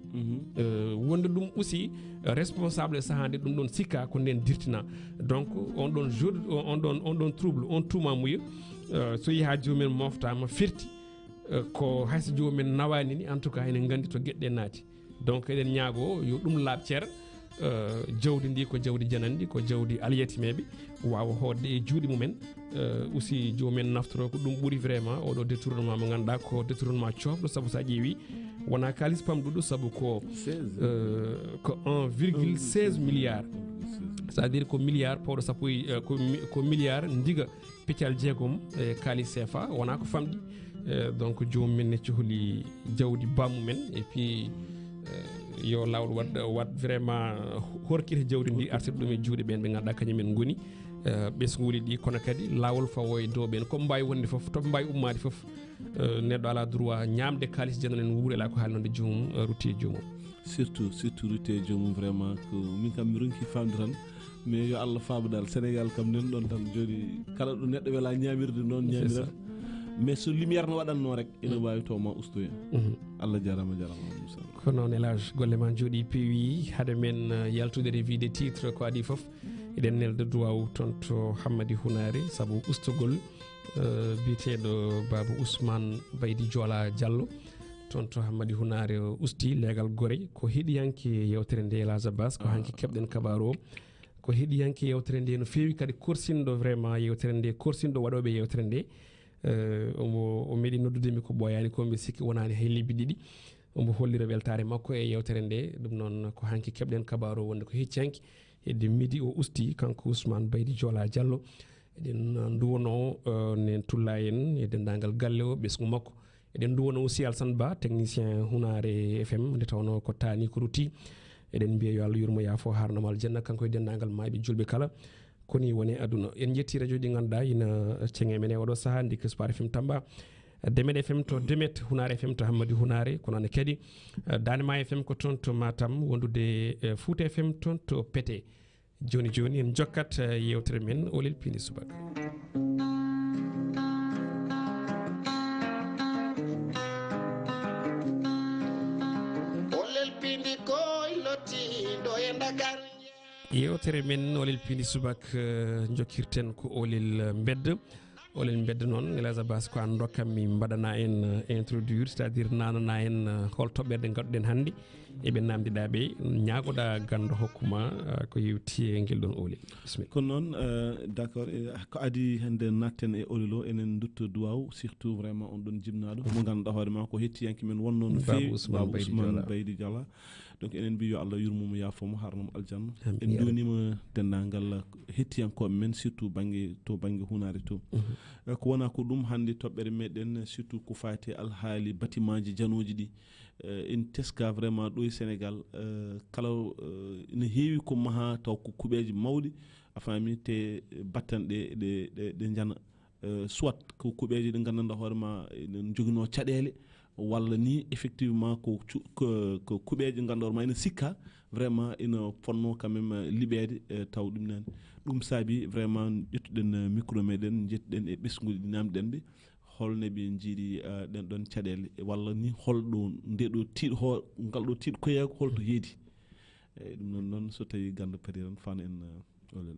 Eh, wonde ɗum aussi, eh, responsable e sahaa nde ɗum ɗoon sikka ko nden dirtina. Donc, on ɗoon jeu-, on ɗoon, on ɗoon trouble, on tuumamuya, eh, so yehi haa joomum en moftaama, firti, eh, ko hay so joomum en nawaani ni, en tout cas, ene nganndi to geɗe ɗe naati. Donc, eɗen ñaago yo ɗum laaɓ cer, eh, jawdi ndi ko jawdi jananndi, ko jawdi alyatimeeɓe, waawa hootde e juuɗe mumen. Eh, aussi, joomum en naftoro ko ɗum ɓuri vraiment, oɗo détournement mo ngannduɗaa ko détournement coofɗo, sabu so a ƴeewi, wonaa kaalis pamɗuɗo, sabu ko, eh, ko un virgule seize milliard. C'est-à-dire ko milliard pawɗo sappo e, eh, ko mi-, ko milliard ndiga peccal jeegom e kaalis C F A, wonaa ko famɗi. Eh, donc, joomum en ne cohli jawdi bammumen, et puis, eh, yo laawol waɗ, waɗ vraiment horkita jawdi ndi, artir ɗum e juuɗe ɓeen ɓe ngannduɗaa kañum en ngoni, eh, ɓesnguuli ɗi, kono kadi laawol fawo e dow ɓeen. Ko ɓe mbaawi wonde fof, to ɓe mbaawi ummaade fof, eh, neɗɗo alaa droit ñaamde kaalis janano en wuuri, alaa ko haali noon nde joomum, eh, rutti e joomum. Surtout, surtout rutte e joomum, vraiment, ko min kam mi ronki famde tan. Mais yo Allah faabu dal, Sénégal kam nan ɗon tan, joni kala ɗo neɗɗo wela ñamirde noon. C'est ça. Ñamirata. Mais so lumière no waɗanno rek, ina waawi to ma usto hen. Allah jarama, jarama, Moussa. Ko noon, Elage, golle ma jooɗi peewi. Hade men, eh, yaltude revue des titres, ko adii fof, eɗen nelda duwaw toon to Hammadi Hunaare, sabu ustugol, eh, biyeteeɗo Baaba Ousmane Baydi Joola Diallo. Toon to Hammadi Hunaare o usti leegal gore. Ko heɗiyanke yewtere nde, Elage Abbas, ko hanki keɓɗen kabaaru o. Ko heɗiyanke yewtere nde no feewi kadi korsinɗo vraiment yewtere nde, korsinɗo waɗooɓe yewtere nde. Eh, omo, o meɗi noddude mi ko ɓooyaani ko, mbiɗa sikki wonaani hay lebbi ɗiɗi. Omo hollira weltaare makko e yewtere nde. Ɗum noon ko hanki keɓɗen kabaaru o wonde ko hecci hanki hedde midi o usti, kanko Ousmane Baydi Joola Diallo. Eɗen nduwano, eh, nen Tulla en e denndaangal galle o, ɓesngu makko. Eɗen nduwano aussi Alsan Ba, technicien Hunaare F M, nde tawnoo ko taani ko rutti. Eɗen mbiya yo Allah yurmo yaafo, haarnamo aljanna, kanko e denndaangal maayɓe juulɓe kala. Ko ni woni aduna. En njetti radio ji ɗi ngannduɗaa ina ceŋe men e oɗo sahaa, ndi ko Spar F M Tamba, Demet F M to Demet, Hunaare F M to Hammadi Hunaare, ko noon kadi, eh, Daande Maayo F M ko toon to Matam, wondude, eh, Fuuta F M toon to Pete. Jooni jooni en njokkat, eh, yewtere men Olel Piindi Subaka. Olel Piindi koy lottiiɗo e Ndakaaru. Yewtere men Olel Piindi Subaka, eh, njokkirten ko Olel, eh, Mbedda. Olen mbedda noon, Elhadj Abbas, ko aan ndokkam mi mbaɗana en, eh, introduire, c'est-à-dire nanana en, eh, hol toɓɓere nde ngadduɗen hannde. Eɓe namdiɗa ɓe, ñaagoɗa ganndo hokkuma, eh, ko yewti e ngel ɗon olel. Bismillah. Kono noon, eh, d'accord, eh, ko adi hannde natten e olel o, enen dutto duwaw, surtout vraiment on ɗon jimnaɗo mo ganduɗa hoore ma ko hettiyanke men wonno no Babu feewi, Ousmane Babu Baydi Ousmane Jola. Baydi Jola. Donc enen mbi yo Allah yurmo mo, yaafo mo, harno mo aljanna. Amin, en ya Rabbi. Nduwnima denndaangal hettiyankooɓe men, surtout bannge, to bannge hunaare to. Mhm. Eh, ko wona ko ɗum hannde toɓɓere meɗen, surtout ko faati e alhaali bâtimentji janooji ɗi. Eh, en teska vraiment ɗo e Sénégal, eh, kala, eh, ina heewi ko maha taw ko kuuɓeeje mawɗe, a faami, te battanɗe ɗe, ɗe, ɗe njana. Eh, soit ko kuuɓeeje ɗe nganndanɗaa hoore ma ene njoginoo caɗeele, walla ni effectivement ko cu-, ko, ko kuuɓeeje nganndanɗaa hoore ma ene sikka vraiment ina fonnoo quand même, eh, liɓeede, eh, taw ɗum nani. Ɗum saabi vraiment ƴettuɗen, eh, micro meɗen, njettuɗen e ɓesnguuji ɗi namdiɗen ɓe, holno ɓe njiiri, eh, ɗen ɗon caɗeele, walla ni holɗo nde ɗo tiiɗ-, ho-, ngal ɗo tiiɗ koyeego holto heedi. Eyyi, ɗum noon, noon so tawi ganndo padi tan fano en, eh, olel.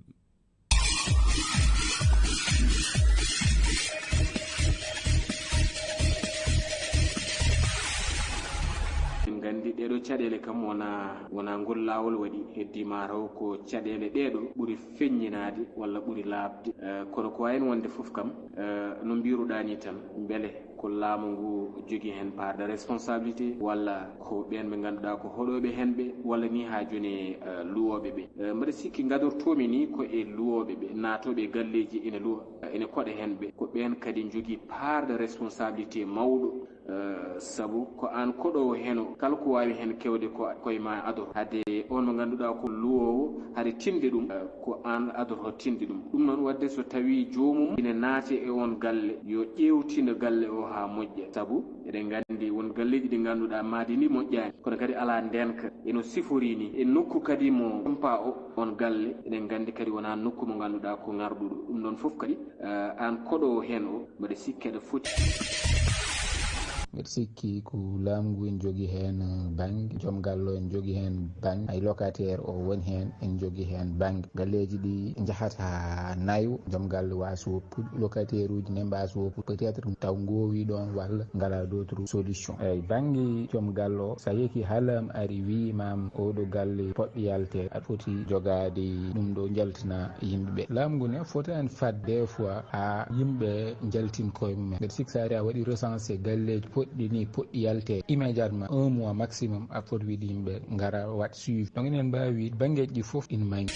En nganndi ɗee ɗoo caɗeele kam wona, wona ngol laawol waɗi, heddii ma taw ko caɗeele ɗee ɗoo ɓuri feññinaade walla ɓuri laaɓde. Eh, kono ko waawi heen wonde fof kam, eh, no mbiruɗaa nii tan, mbele ko laamu ngu jogii heen part de responsabilité, walla ko ɓeen ɓe ngannduɗaa ko hoɗooɓe heen ɓe, walla nii haa jooni, eh, luwooɓe ɓe. Eh, mbeɗa sikki ngadortoomi nii ko e luwooɓe ɓe, naatooɓe e galleeji ene luwa, eh, ene koɗa heen ɓe. Ko ɓeen kadi njogii part de responsabilité mawɗo, eh, sabu ko aan koɗoowo heen o, kala ko waawi heen kewde ko koye ma adoro. Hade on mo ngannduɗaa ko luwoowo, hade tinde ɗum, eh, ko aan adoro tinde ɗum. Ɗum noon waɗde so tawii joomum ine naati e on galle, yo ƴeewtino galle o haa moƴƴa. Sabu eɗen nganndi won galleeji ɗi ngannduɗaa maadi ndi moƴƴaani, kono kadi alaa ndeenka e no siforii ni, e nokku kadi mo compa o, on galle, eɗen nganndi kadi wonaa nokku mo ngannduɗaa ko ŋarɗuɗo. Ɗum ɗoon fof kadi, eh, aan koɗoowo heen o, mbeɗa sikki aɗa foti. Mbeɗa sikki ko laamu ngu ene jogii heen bannge, joom galle o ene jogii heen bannge, hay locataire o woni heen ene jogii heen bannge. Galleeji ɗi njahata nayo, joom galle waasa woppude, locataire uji ne mbaasa woppude, peut-être taw ngoowi ɗoon walla ngalaa d'autre solution. Eeyi, bannge joom galle o, so a yehi haa laamu ari wii ma oɗo galle poɗɗo yalteede, aɗa foti jogaade ɗum ɗo njaltina yimɓe ɓe. Laamu ngu ne fotaani fad des fois haa yimɓe njaltin koye mumen. Mbeɗa sikki so a ari a waɗi recensé galleeji poɗɗi ni poɗɗi yalteede, immédiatement un mois maximum aɗa foti wiide yimɓe ngara waɗ suivi. Donc enen mbaawi wiide banngeeji ɗi fof ina mangi.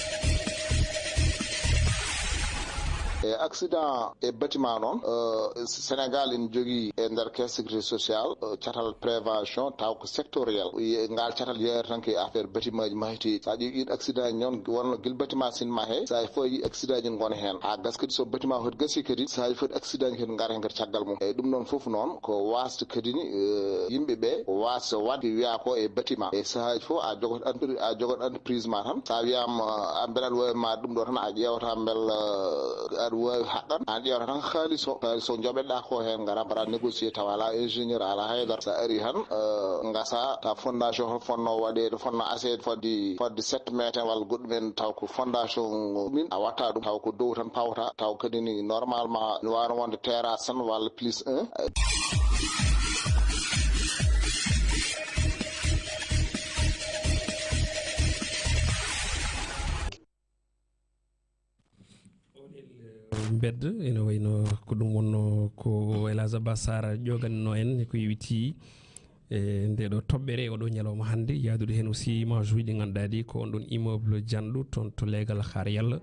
E accident e bâtiment noon, euh, Sénégal ene jogii e nder caisse sécurité sociale, euh, catal prévention taw ko sectoriel. Ye-, ngal catal yeeyata tan ko e affaire bâtiment ji maheteeɗi. So a ƴeewi ɗiin accident ji noon, wonno gila bâtiment sine mahee, so a fof a yii accident ji ngona heen. Haa gas kadi so bâtiment foti gasii kadi, so a foti accident ji kadi ngara heen kadi caggal mum. Eyyi, ɗum noon fof noon ko waasde kadi ni, eh, yimɓe ɓe waasde waɗde ko wiyaa ko e bâtiment. E sahaaji fof a jogot entreprise, a jogot entreprise ma tan, so a wiyaama, ah, mbele aɗa waawi ma ɗum ɗo tan, a ƴeewata mbele, eh, aɗa waawi haqqan, a ƴeewata tan haalis o, haalis o joɓeɗa ko heen, ngara mbaɗa négocier tawa alaa ingénieur, alaa haydara. So a ari tan, eh, ngasa ta fondation hol fonno waɗeede, fonno assez fodde, fodde sept mètres walla goɗɗum en, taw ko fondation min a watta ɗum, taw ko dow tan pawta, taw kadi ni normalement ne waawno wonde terrasse tan walla plus un. Mbedda ene wayno ko ɗum wonno ko Elhadj Abbas Sarr ƴoganno en ko yewiti e nde ɗo toɓɓere oɗo ñalawma hannde, yaadude heen aussi image uji ɗi ngannduɗaa ɗi ko on ɗon immeuble janɗo toon to leegal Xaar Yalla,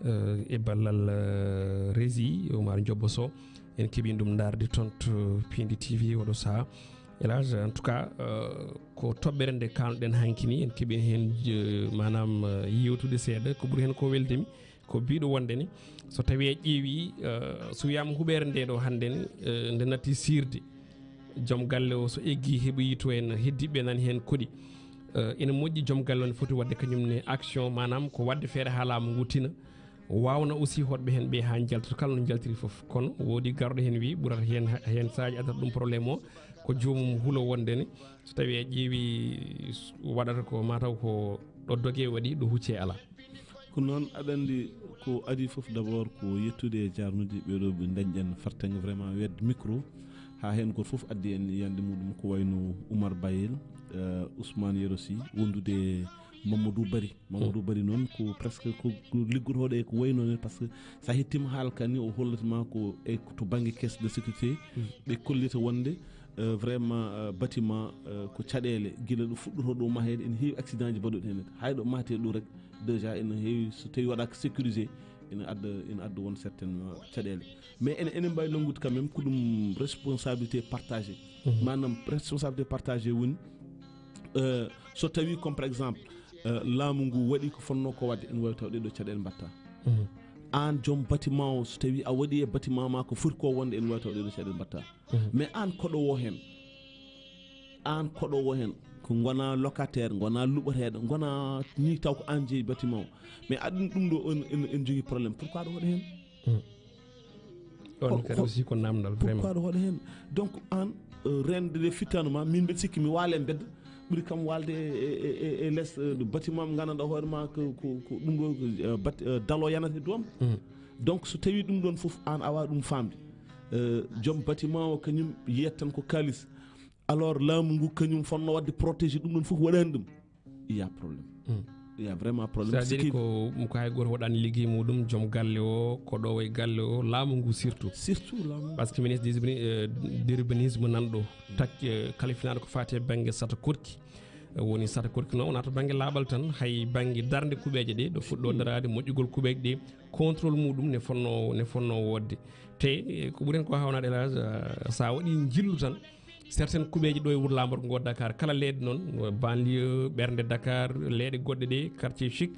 eh, e ballal, eh, Rési Oumar Diop Sow. En keɓi ɗum ndaarde toon to Pindi T V oɗo sahaa. Elhadj, en tout cas, eh, ko toɓɓere nde kaalnuɗen hanki ni, en keɓi heen, eh, maanaam, eh, yewtude seeɗa. Ko ɓuri heen ko weldemi, ko biɗo wonde ni, so tawi a ƴeewi, eh, so wiyaama huɓeere nde ɗo hannde ni, eh, nde natti siirde, joom galle o so eggi heɓoyi to en heddiɓe nani heen koɗi. Eh, ene moƴƴi joom galle o ne foti waɗde kañum ne action, maanaam ko waɗde feere haa laamu ngu tina, waawna aussi hoɗɓe heen ɓe haa njaltata kala no njaltiri fof. Kono woodi garɗo heen wi ɓurata heen, heen saaji addata ɗum problème o, ko joomum hulo wonde ni, so tawi a ƴeewi waɗata ko mataw ko ɗo doge waɗi, ɗo hucce alaa. Ko noon, aɗa anndi, ko adii fof, d'abord, ko yettude e jaarnude ɓeeɗo ɓe ndañɗen fartaŋŋe, vraiment, wedde micro, haa heen gooto fof addi en yiyannde muɗum, ko wayno Oumar Bayel, eh, Ousmane Yero Sy, wondude e Mamadou Bari. Mamadou Bari noon ko presque ko, ko liggotooɗo e ko wayno ni, par ce que so a hettiima haala kan ni, o hollata ma ko e to bannge caisse de sécurité, ɓe kollita wonde, eh, vraiment, eh, bâtiment, eh, ko caɗeele, gila ɗo fuɗɗotoo ɗo maheede, ene heewi accident ji mbaɗuɗo heen. Hay ɗo mahtee ɗo rek, déjà ene heewi, so tawi waɗaaka sécurisé, ene adda, ene adda won certainement caɗeele. Mais ene, ene mbaawi nanngude quand même ko ɗum responsabilité partagée. Maanaam responsabilité partagée woni, euh, so tawi comme par exemple, euh, laamu ngu waɗi ko fonnoo ko waɗde, ene waawi taw ɗee ɗoo caɗeele mbaɗta. Aan joom bâtiment o, so tawi a waɗi e bâtiment ma ko foti ko wonde, ene waawi taw ɗee ɗoo caɗeele mbaɗta. Mais aan koɗo o heen, aan koɗo o heen, ko ngona locataire, ngona luɓateeɗo, ngona ni taw ko aan jeyi bâtiment o. Mais aɗa ɗum ɗo en, en, en jogii problème. Pourquoi ɗo waɗa heen? Ɗon kadi aussi ko namdal, vraiment. Pourquoi ɗo waɗa heen? Donc, aan, euh, rende nde fittaandu ma, min mbeɗa sikki mi waale mbedda, ɓuri kam waalde e, e, e, e les, euh, bâtiment mo nganndanɗaa hoore ma ko, ko, ko ɗum ɗo, euh, bat-, euh, dalo yanata e doom. Donc, so tawi ɗum ɗon fof aan a waawa ɗum faamde, euh, joom bâtiment o kañum yiyat tan ko kaalis. Alors, laamu ngu kañum fotnoo waɗde protégé ɗum ɗon fof, waɗaani ɗum. Il y a problème. Il y a vraiment problème. C'est-à-dire ko, ko hay gooto waɗaani liggey muɗum, joom galle o, koɗo o e galle o, laamu ngu surtout. Surtout laamu ngu. Par ce que ministre d'urbanisme, euh, d'urbanisme nan ɗo, tak, euh, kalifinaaɗo ko faati e bannge sata korki. Eh, woni sata korki noon, wonaa to bannge laaɓal tan, hay bannge darnde kuɓeeje ɗe, ɗo fuɗɗoo daraade, moƴƴugol kuɓeeje ɗe, contrôle muɗum ne fotnoo, ne fotnoo woodde. Te, eh, ko ɓuri heen ko haawnaaɗe, El Hadj, eh, so a waɗii njillu tan, certaines kuɓeeje ɗo e wuro laamorgo ngo Dakar, kala leeɗe noon, banlieue, ɓernde Dakar, leeɗe goɗɗe ɗe, quartier chic,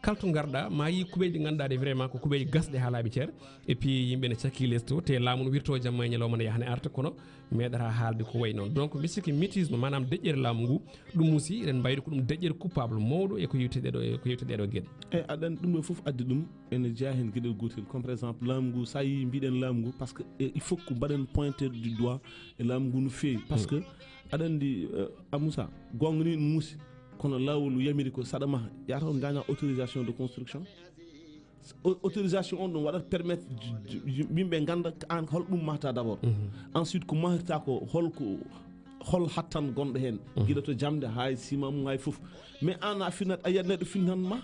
kala to ngarɗaa, ma yii kuɓeeje ɗe ngannduɗaa ɗe vraiment ko kuɓeeje gasɗe haa laaɓi cer. Et puis yimɓe ne cakkii les to, te laamu no wirtoo jamma e ñalawma ne yaha ne arta, kono meeɗataa haalde ko wayi noon. Donc, mi sikki mutisme, maanaam deƴƴere laamu ngu, ɗum aussi, eɗen mbayri ko ɗum deƴƴere coupable mawɗo e ko yewti ɗeɗo, e ko yewti ɗeɗo geɗe. Eyi, aɗa anndi ɗum ɗo fof addi ɗum, ene jeyaa heen geɗel gootel. Comme par exemple, laamu ngu, so a yii mbiɗen laamu ngu, par ce que, eh, il faut que mbaɗen pointer du doigt e laamu ngu no feewi. Par ce que, aɗa anndi, eh, a Moussa, goonga ni no muusi, kono laawol yamiri ko saɗa maha, yaata on ndaña autorisation de construction. Au-, autorisation on ɗum waɗat permettre j-, j-, yimɓe ngannda aan hol ɗum mahta d'abord. Ensuite, ko mahirta ko, hol ko, hol hattan gonɗo heen. Gila to jamde, hay ciment mum, hay fof. Mais aan a finat, a yiyat neɗɗo finnan ma.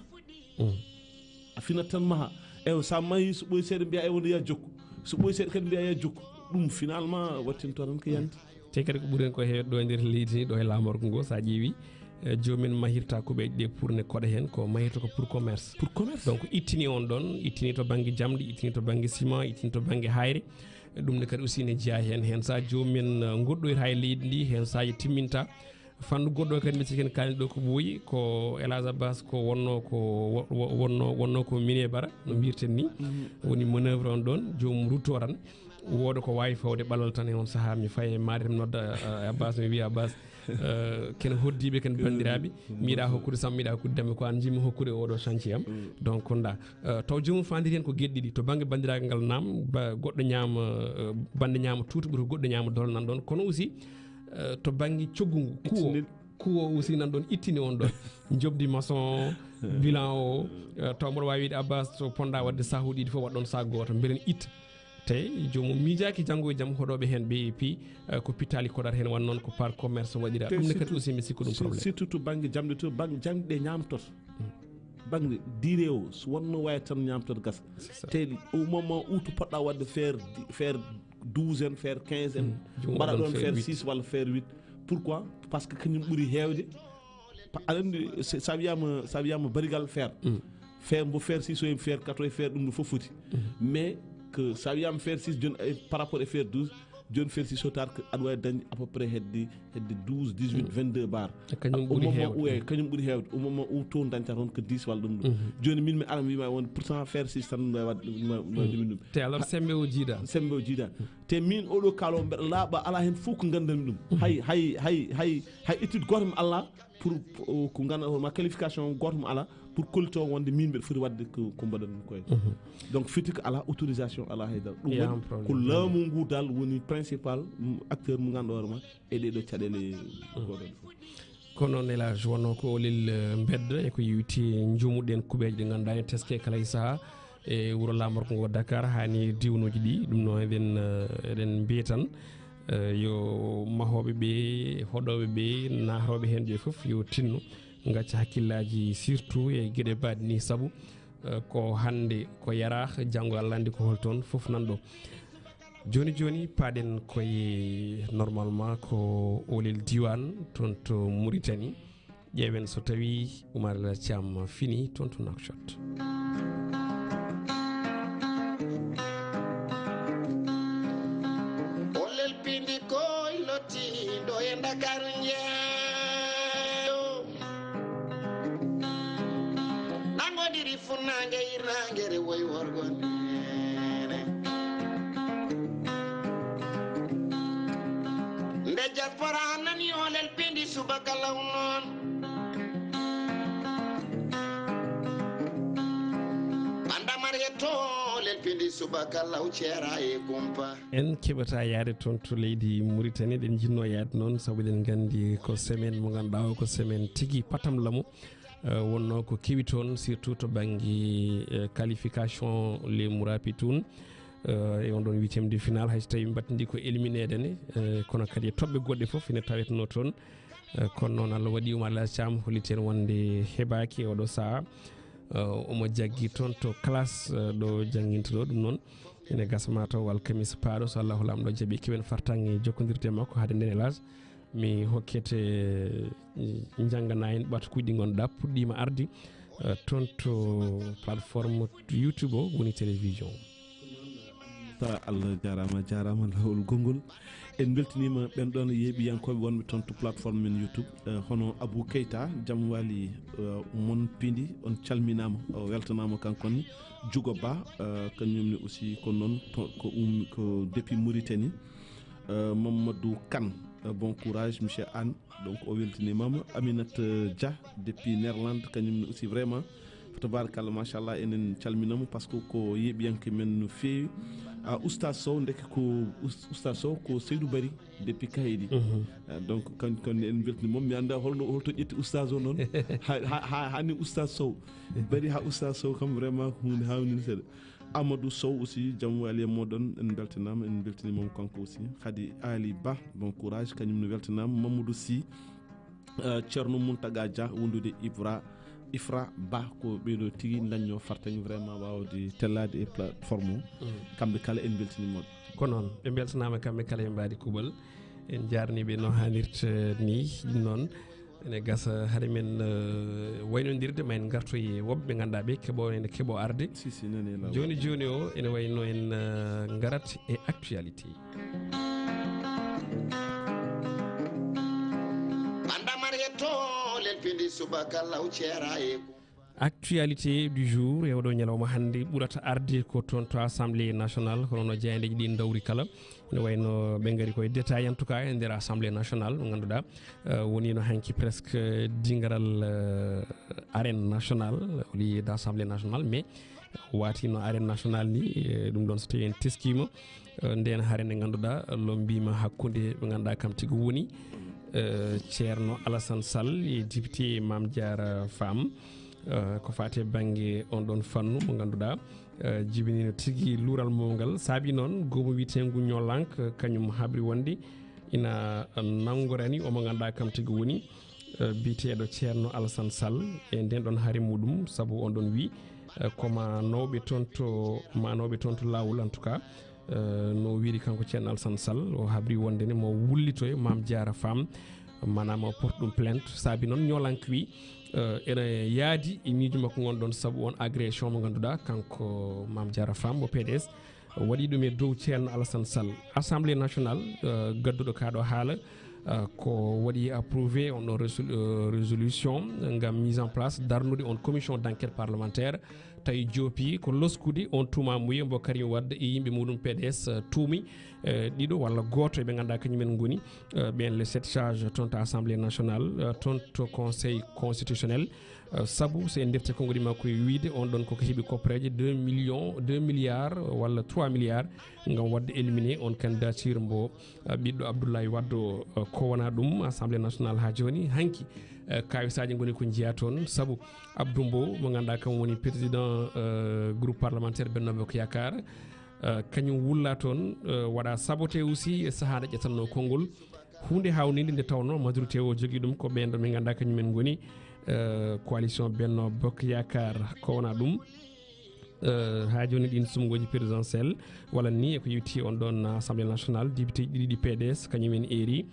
A finat tan maha. Ewa, sa mahi, so ɓooyi seeɗa mbiya, ewa, nde ya jokku. So ɓooyi seeɗa kadi mbiya, ya jokku. Ɗum finalement wattinto tan ko yande. Te kadi ko ɓuri heen ko heewde ɗo e nder leydi, ɗo e laamorgo ngo, so a ƴeewi, eh, joomum en mahirta kuɓeeje ɗe pour ne koɗa heen, ko mahirta ko pour commerce. Pour commerce. Donc, ittini on ɗon, ittini to bannge jamɗe, ittini to bannge ciment, ittini to bannge hayre. Ɗum ne kadi aussi ne jeyaa heen. Heen so a joomum en, eh, ngoɗɗoyta e leydi ndi, heen so a timminta. Fannu goɗɗo kadi, mi sikki en kaani ɗo ko ɓooyi, ko El Hadj Abbas, ko wonno ko wo-, wo-, wonno, wonno ko mine bara, no mbirten ni. Woni manœuvre on ɗon, joomum rutto tan. Wooda ko waawi fawde ɓalal tan e on sahaa, mi fayi e maare, mi nodda, eh, Abbas, mi wiya, Abbas, eh, ken hoddiiɓe, ken banndiraaɓe, mi yiɗa hokkude Samba, mi yiɗa hokkude Demba, ko an njimi hokkude oɗo chantier am. Donc, nda, eh, taw joomum faandiri heen ko geɗe ɗiɗi, to bannge banndiraagal ngal, naam, ba-, goɗɗo ñaama, eh, bannde ñaama tuuti ɓuri ko goɗɗo ñaama doole nan ɗon. Kono aussi, eh, to bannge coggu ngu, kuwo, kuwo aussi nan ɗon, ittini on ɗon. Njoɓdi maçon, bilan o, eh, taw mboɗo waawi wiide, Abbas, to ponɗa waɗde saahuuji ɗiɗi fof, waɗ ɗon sac gooto, mbelen itta. Te joomum miijaaki janngo e jam hoɗooɓe heen ɓe, et puis, eh, ko pittaali koɗata heen, wano noon ko par commerce waɗira. Te ɗum ne kadi surtout, aussi mi sikku ɗum sur-, problème. Surtout to bannge jamɗe to, bannge jamɗe ɗe ñaamtoto. Bannge dire o, so wonno wayi tan ñaamtoto gasa. C'est ça. Te au moment où to poɗɗa waɗde faire di-, faire douze en, faire quinze en, joomum mbaɗa waɗa ɗon ɗon faire faire huit. Six walla faire huit. Pourquoi? Parce que kañum ɓuri heewde. Pa-, aɗa anndi, se-, sa wiyaama, sa wiyaama barigal faire. Faire mbo faire six o e faire quatre o e faire ɗum ɗo fof foti. Mais que sa wiyaama faire six, jooni, eh, par rapport e faire douze, jooni faire six o tar que aɗa waawi dañde à peu près hedde, hedde douze, dix-huit, vingt-deux bar. E kañum ɓuri heewde. Au moment où, eh, kañum ɓuri heewde. Au moment où to dañta toon ko dix walla ɗum ɗo. Jooni min mi ara mi wiima won pourtant faire six tan no waɗ-, no, no ɗum ɗum. Te alors sembe o jiida. Sembe o jiida. Te min oɗo kaalo mbeɗa laaɓa, alaa heen fof ko nganndanmi ɗum. Hay, hay, hay, hay, hay étude gooto mi alaa pour, pour, ko nganndanɗaa hoore ma qualification gooto mi alaa pour kollito wonde min mbeɗa foti waɗde ko, ko mbaɗanmi koye. Donc fiti ko alaa autorisation, alaa hay dara. Ɗum waɗi ko laamu ngu dal woni principal, mm, acteur mo ngannduɗaa hoore ma e ɗee ɗoo caɗeele gooto fof. Kono noon, elage wonno ko olel, eh, mbedda e ko yewti njuumuɗen kuɓeeje ɗe ngannduɗaa ene teske kala e sahaa e wuro laamorgo ngo Dakar, haa ni diwnuuji ɗi. Ɗum noon eɗen, eh, eɗen mbiya tan, eh, yo mahooɓe ɓe, hoɗooɓe ɓe, naatooɓe heen ɓe fof yo tinno, ngacca hakkillaaji surtout e geɗe mbaɗe ni, sabu, eh, ko hannde ko Yaraaha, janngo Allah anndi ko hol toon, fof nan ɗo. Jooni jooni, paaɗen koye normalement ko olel diiwaan toon to Mauritanie. Ƴeewen so tawii Oumar El Hadj Thiam finii toon to Nouakchott. Olel pindi koy lottiiɗo e Ndakaaru njeeyo. Nangodiri funnaange hirnaange re woy worgo nene. Nde diaspora nani olel pindi subaka law noon. Banda Marietto olel pindi subaka law ceera e kumpa. En keɓata yaade toon to leydi Mauritanie, ɗen jinnoo yaade noon, sabu eɗen nganndi ko semaine mo ngannduɗaa o ko semaine tigi patam lamu. Eh, wonno ko kewi toon, surtout to bannge, eh, qualification les Mourabitoun, eh, e on ɗon huitième de finale, hay so tawii mbaɗndi ko éliminé dene, eh, kono kadi e toɓɓe goɗɗe fof ene tawetnoo toon. Eh, kono noon, Allah waɗi Oumar El Hadj Thiam hollitii en wonde heɓaaki e oɗo sahaa. Eh, omo jaggi toon to classe, eh, ɗo jannginta ɗo. Ɗum noon, ene gasa ma taw alkamisa paaɗo, so Allahu Laamɗo jaɓi, kewen fartaŋŋe jokkondirde e makko hade nden, elage. Mi hokkete, eh, njannganaa en ɓatakuuji ɗi ngannduɗaa puɗɗiima arde, eh, toon to plateforme YouTube o, woni télévision. Ta Allah jaaraama, jaaraama laawol gonngol. En mbeltiniima ɓen ɗoon yeeɓiyankooɓe wonɓe toon to plateforme men YouTube, eh, hono Abou Keita, Jam Wali, eh, mon pindi, on calminaama, o weltanaama kanko ne. Jugo Ba, eh, kañum ne aussi ko noon to, ko um, ko depuis Mauritanie. Eh, Mamadou Kane, eh, bon courage, monsieur Anne. Donc, o weltiniima ma. Aminata Dia, depuis Néerlande, kañum ne aussi vraiment. Tabarakallah, machallah, enen calminama parce que ko yeeɓiyanke men no feewi. Ah, Oustaz Sow, ndeke ko Oust-, Oustaz Sow ko Seydou Bari depuis Kaydi. Mhm. Ah, donc, kan, kan en mbeltini mom. Mi annda holno, holto ƴetti Oustaz o noon. Ha, ha, ha, hani Oustaz Sow. Bari ha Oustaz Sow kam vraiment ko hunde hawni seeɗa. Amadou Sow aussi, jam wali e moɗon, en beltanama, en beltanima mo kanko aussi. Kadi Ali Ba, bon courage, kañum no weltanama. Mamadou Sy, euh, Ceerno Mountaga Dia, wondude Ibra, Ifra Ba, ko ɓeɗo tigi dañno fartaŋŋe vraiment wawde tellade e plateforme o. Mm. Kamɓe kala en beltanima ɓe. Ko noon, ɓe beltanama kamɓe kala, ɓe mbaɗi kuuɓal. En jarniɓe no hanirta ni, ɗum noon. Ene gasa hade men, eh, waynondirde, ma en ngartoy e woɓɓe ɓe ngannduɗaa ɓe keɓo, ene keɓo arde. Si, si, nani e laawol. Jooni jooni o, ene wayno en, eh, ngarat e actualité. Banda Marietto, lelpindi subaka law ceera e. Actualité du jour e oɗo ñalawma hannde ɓurata arde ko toon to Assemblée nationale, kono no jaayndeeji ɗi ndawri kala. Ene wayno ɓe ngari koye détail, en tout cas, e nder Assemblée nationale, mo ngannduɗaa, eh, wonino hanki presque dingaral, eh, arène nationale, au lieu d'Assemblée nationale, mais watino arène nationale ni, eh, ɗum ɗon so tawi en teskima, eh, nden hare nde ngannduɗaa lombima hakkunde ɓe ngannduɗaa kam tigi woni, eh, Ceerno Alassane Sall e député Mame Diarra Fam, eh, ko fati e bannge on ɗon fannu mo ngannduɗaa, eh, jibinino tigi luural mawngal. Saabi noon, goomu wiyetengu Ñoolank, eh, kañum habri wonde ina nanngorani omo ngannduɗaa kam tigi woni, eh, biyeteeɗo Ceerno Alassane Sall e nden ɗon hare muɗum, sabu on ɗon wi, eh, ko ma nawɓe toon to, ma nawɓe toon to laawol, en tout cas, eh, no wiiri kanko Ceerno Alassane Sall, o habri wonde ne mo wullitoyo Mame Diarra Fam, maanaam o porte ɗum plainte. Saabi noon Ñoolank wi, eh, ene yaadi e miijo makko ngon ɗon, sabu on agression mo ngannduɗaa kanko Mame Diarra Fam mo P D S waɗi ɗum e dow Ceerno Alassane Sall. Assemblée nationale, eh, gadduɗo kaa ɗo haala, eh, ko waɗi approuvé on ɗo résol-, eh, résolution ngam mise en place darnude on commission d'enquête parlementaire tawi joopi ko loskude on tuumaamuye mbo Karim Wade e yimɓe muɗum P D S, eh, tuumi, eh, ɗiɗo walla gooto e ɓe ngannduɗaa kañumen ngoni, eh, ɓeen les sept sages toon to Assemblée nationale, eh, toon to Conseil constitutionnel. Eh, sabu so en ndefte konngol makko e wiyde on ɗon koko heɓi koppareeje deux millions, deux milliards walla trois milliards ngam waɗde éliminé on candidature mbo, eh, ɓiɗɗo Abdoulaye Wade o. Eh, ko wonaa ɗum, Assemblée nationale haa jooni hanki, eh, kaawisaaji ngoni ko njiyaa toon, sabu Abdou Mbow mo ngannduɗaa kam woni président, eh, groupe parlementaire Benno Bokk Yaakaar, eh, kañum wulla toon, eh, waɗa saboté aussi e sahaa nde ƴettannoo konngol. Huunde haawninde nde tawnoo majorité o jogii ɗum ko ɓeen ɗo min ngannduɗaa kañumen ngoni, eh, coalition Benno Bokk Yaakaar. Ko wonaa ɗum, eh, haa jooni ɗiin suɓngooji présidentielle walla ni e ko yowiti on ɗoon Assemblée nationale, député ɗiɗi ɗi P D S kañumen eeri,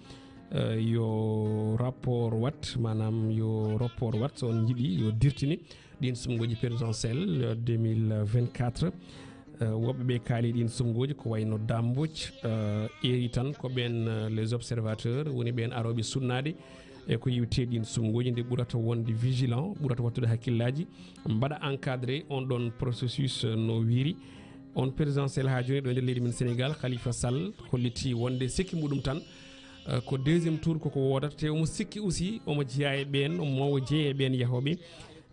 eh, yo rapport wat, maanaam yo rapport wat so on njiɗi yo dirtine ɗiin suɓngooji présidentielle, eh, deux mille vingt-quatre. Eh, woɓɓe ɓe kaali ɗiin suɓngooji ko wayno Dame Mbodj, eh, eeri tan ko ɓeen, eh, les observateurs woni ɓeen arooɓe sunnaade e ko yowiti ɗiin suɓngooji, nde ɓurata wonde vigilant, ɓurata wattude hakkillaaji, mbaɗa encadré on ɗoon processus, eh, no wiiri. On présidentiel haa jooni ɗo e nder leydi men Sénégal, Khalifa Sall holliti wonde sikki muɗum tan, eh, ko deuxième tour koko woodata, te omo sikki aussi omo jeyaa e ɓeen, omo jeyaa e ɓeen yahooɓe,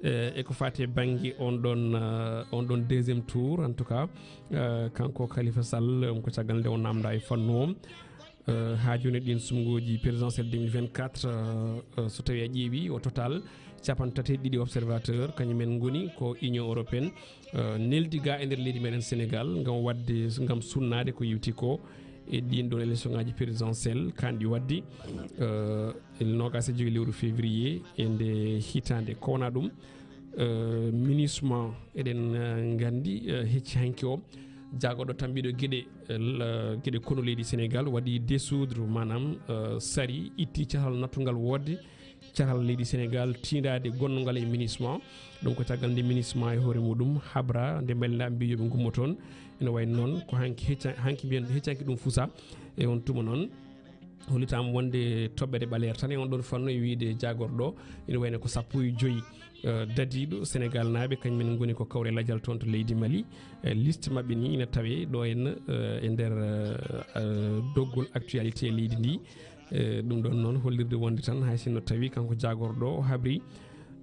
eh, e ko faati e bannge on ɗoon, eh, on ɗoon deuxième tour. En tout cas, eh, kanko Khalifa Sall, um, ko caggal nde o naamnda e fannu o. Eh, haa jooni ɗiin suɓngooji présidentielle deux mille vingt-quatre, eh, eh, so tawii a ƴeewi, au total, capanɗe tati e ɗiɗi observateur, kañumen ngoni ko Union européenne, eh, neldi ga e nder leydi meɗen Sénégal ngam waɗde, ngam sunnaade ko yowiti ko e ɗiin ɗoon élection ŋaaji présidentielle kanɗi waɗde, eh, noogaas e joy lewru février e nde hitaande. Ko wonaa ɗum, eh, MINUSMA, eɗen, eh, nganndi, eh, hecci hanki o, jaagorɗo tambiiɗo geɗe, eh, l-, geɗe konu leydi Sénégal waɗi dissoudre, maanaam, eh, sari, itti caatal nattungal woodde caatal leydi Sénégal tiindaade gonnungal e MINUSMA. Ɗum ko caggal nde MINUSMA e hoore muɗum habra nde mbaɗi laabi mbiyi yo ɓe ngummo toon. Ene wayi noon ko hanki hecca-, hanki mbiyen heccanki ɗum fusa. E on tuma noon, hollitaama wonde toɓɓere ɓaleere tan e on ɗon fannu e wiyde jaagorɗo. Ene wayno ko sappo e joy, eh, dadiiɗo Sénégal naaɓe, kañumen ngoni ko kawre lajal toon to leydi Mali. Eh, liste maɓɓe ni ina tawe ɗo henna, eh, e nder, eh, eh, doggol actualité leydi ndi. Eh, ɗum ɗon noon hollirde wonde tan hay sinno tawi kanko jaagorɗo o habri,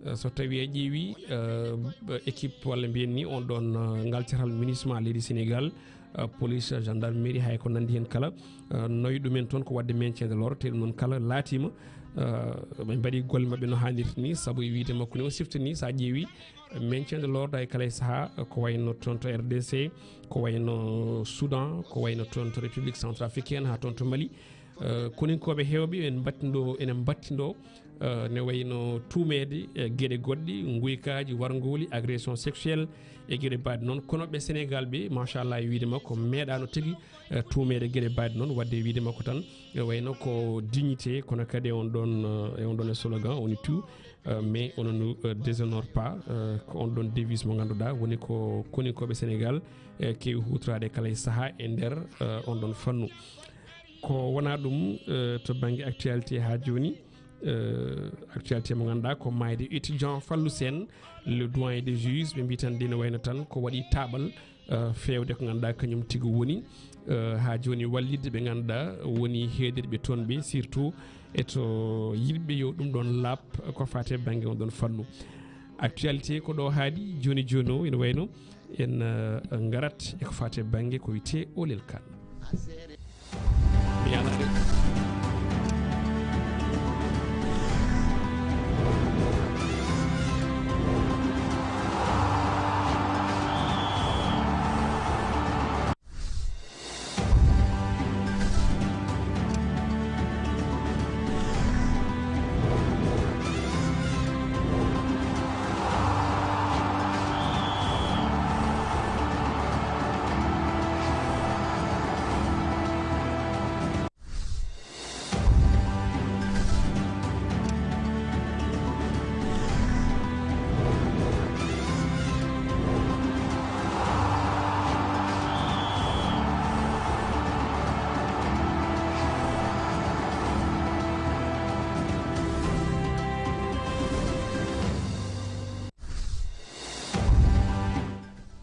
eh, so tawi a ƴeewi, eh, équipe walla mbiyen ni on ɗon, eh, ngal catal MINUSMA leydi Sénégal, eh, police, gendarmerie, hay ko nanndi heen kala, eh, nawi ɗumen toon ko waɗde maintien de l'ordre, te ɗum noon kala laatiima, eh, ɓe mbaɗi golle maɓɓe no haanirta ni, sabu e wiyde makko ni o siftini, so a ƴeewi maintien de l'ordre hay kala e sahaa, eh, ko wayno toon to R D C, ko wayno Soudan, ko wayno toon to République centrafricaine, haa toon to Mali. Eh, koninkooɓe heewɓe en mbattindo, ene mbattindo, eh, ne wayno tuumeede, eh, geɗe goɗɗe, nguykaaji, warngooli, agression sexuelle, e geɗe mbaɗe noon. Kono ɓe Sénégal ɓe, machallah, e wiyde makko, meeɗaano tigi, eh, tuumeede geɗe mbaɗe noon. Waɗde e wiyde makko tan, e wayno ko dignité, kono kadi e on ɗon, eh, e on ɗon e slogan, woni tout, eh, mais on ne nous, eh, déshonore pas, eh, ko on ɗon devise mo ngannduɗaa woni ko koninkooɓe Sénégal, eh, keewi huutoraade kala e sahaa e nder, eh, on ɗon fannu. Ko wonaa ɗum, eh, to bannge actualité haa jooni, eh, actualité mo ngannduɗaa ko maayde étudiant Fallou Sène, le doyen des juges, ɓe mbii tan ndino wayno tan ko waɗi taaɓal, eh, feewde ko ngannduɗaa kañum tigi woni, eh, haa jooni wallitde ɓe ngannduɗaa woni heedirɓe toon ɓe, surtout e to yiɗɓe yo ɗum ɗon laaɓ ko faati e bannge on ɗon fannu. Actualité ko ɗo haaɗi jooni jooni o, ina wayno en, eh, ngarat e ko faati e bannge ko wiyetee Oulel Kane. Mi yaanaa de.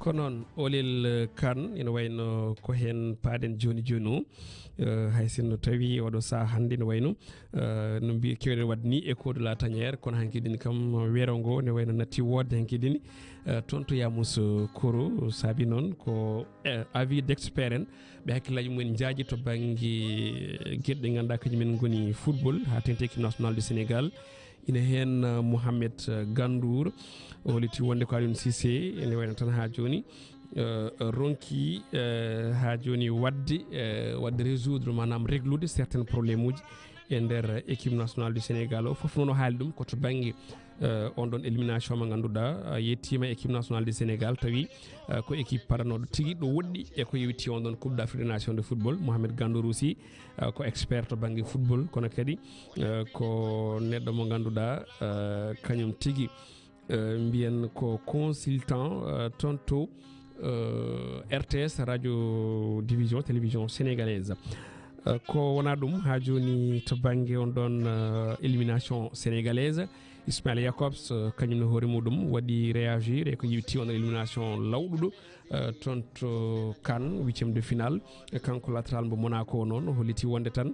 Ko noon, Olel Kan, ina wayno ko heen paaɗen jooni jooni o. Eh, hay sinno tawi oɗo saha hannde ina wayno, eh, no mbiy-, kewɗen waɗde ni, écho de la tanière, kono hanki dini kam weero ngo ne wayno natti woodde hanki dini, eh, toon to Yamoussoukro. Saabi noon ko, eh, avis d'expert en, ɓe hakkillaaji mumen njaaji to bannge, eh, geɗe ɗe ngannduɗaa kañum en ngoni football, haa teŋti équipe nationale du Sénégal. Ina heen, eh, Mohamed, eh, Gandour, o holliti wonde ko Aliou Cissé, ene wayno tan haa jooni, eh, ronki, eh, haa jooni waɗde, eh, waɗde résoudre, maanaam réglude certains problèmes uji e nder équipe nationale du Sénégal. O fof noon o haali ɗum ko to bannge, eh, on ɗon élimination mo ngannduɗaa, eh, yettiima équipe nationale du Sénégal, tawi, eh, ko équipe paranooɗo tigi ɗo woɗɗi e ko yowiti on ɗon Coupe d'Afrique des Nations de football. Mohamed Gandour aussi, eh, ko expert to bannge football, kono kadi, eh, ko neɗɗo mo ngannduɗaa, eh, kañum tigi, eh, mbiyen ko consultant, eh, toon to, eh, R T S, Radio Division Télévision Sénégalaise. Eh, ko wonaa ɗum, haa jooni to bannge on ɗon, eh, élimination sénégalaise, Ismail Jakobs, eh, kañum ne hoore muɗum waɗi réagir e ko yewti on élimination lawɗuɗo, eh, toon to CAN, huitième de finale. E kanko latéral mo Monaco o noon, o holliti wonde tan,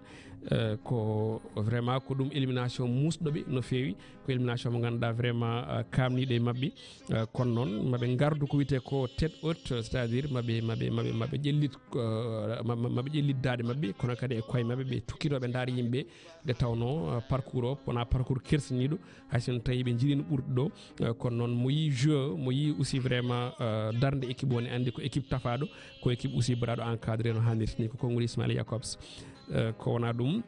eh, ko vraiment ko ɗum élimination muusɗo ɓe no feewi. Ko élimination mo ngannduɗaa vraiment, eh, kaamniiɗo e maɓɓe. Eh, kono noon, maɓe ngardu ko wiyetee ko tête haute, c'est-à-dire maɓe, maɓe, maɓe, maɓe ƴellit, eh, ma-, ma-, maɓe ƴellit daaɗe maɓɓe, kono kadi e koye maɓɓe, ɓe tukkitoo ɓe ndaara yimɓe, nde tawnoo, eh, parcours o wonaa parcours kersiniiɗo, hay so tawii ɓe njiɗino ɓurɗo ɗo, eh, kono noon mo yii jeu, mo yii aussi vraiment, eh, darnde équipe o ne anndi ko équipe tafaaɗo, ko équipe aussi baɗaaɗo encadré no haanirta ni, ko konngol Ismail Jakobs. Eh, ko wonaa ɗum,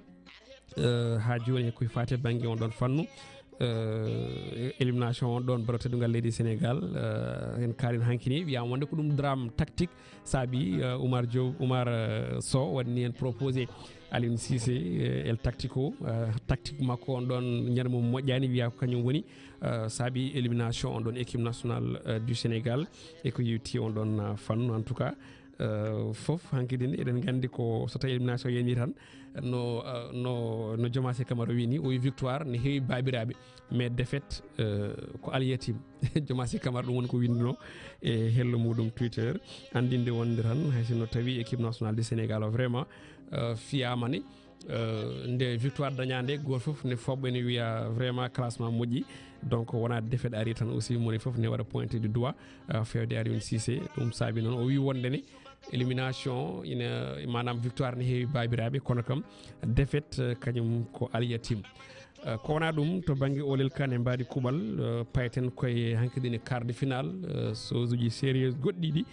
eh, haa jooni ko faati e bannge on ɗon fannu, eh, élimination on ɗon baɗo teddungal leydi Sénégal, eh, en kaalin hankini, wiyama wonde ko ɗum drame tactique, saabi, eh, Oumar Diop, Oumar, eh, Sow waɗni en proposé Aliou Cissé, eh, El Tactico, eh, tactique makko on ɗon ñande mum moƴƴani, wiya ko kañum woni, eh, saabi élimination on ɗon équipe nationale, eh, du Sénégal, e ko yewti on ɗon, eh, fannu. En tout cas, eh, fof hankidin eɗen nganndi ko so tawi élimination yani tan, no, eh, no, no Jomaase Camara wini, o wi victoire ne heewi baabiraaɓe, mais défaite, eh, ko alyatim. Jomaase Camara ɗum woni ko winndunoo e hello muɗum Twitter, anndinde wonde tan hay sinno tawi équipe nationale du Sénégal o vraiment, eh, fiyaama ne, eh, nde victoire dañaande, gooto fof ne foɓɓa ene wiya vraiment classement moƴƴi. Donc wonaa défaite ari tan aussi, moni fof ne waɗa pointé du doigt, eh, fewde Aliou Cissé. Ɗum saabi noon o wi wonde ne élimination ina, maanaam victoire ne heewi baabiraaɓe, kono kam défaite, eh, kañum ko alyatim. Eh, ko wonaa ɗum, to bannge Olel Kan e mbaadi kuuɓal, eh, payten koye hankidini quart de finale, eh, sozuji sérieux goɗɗi ɗi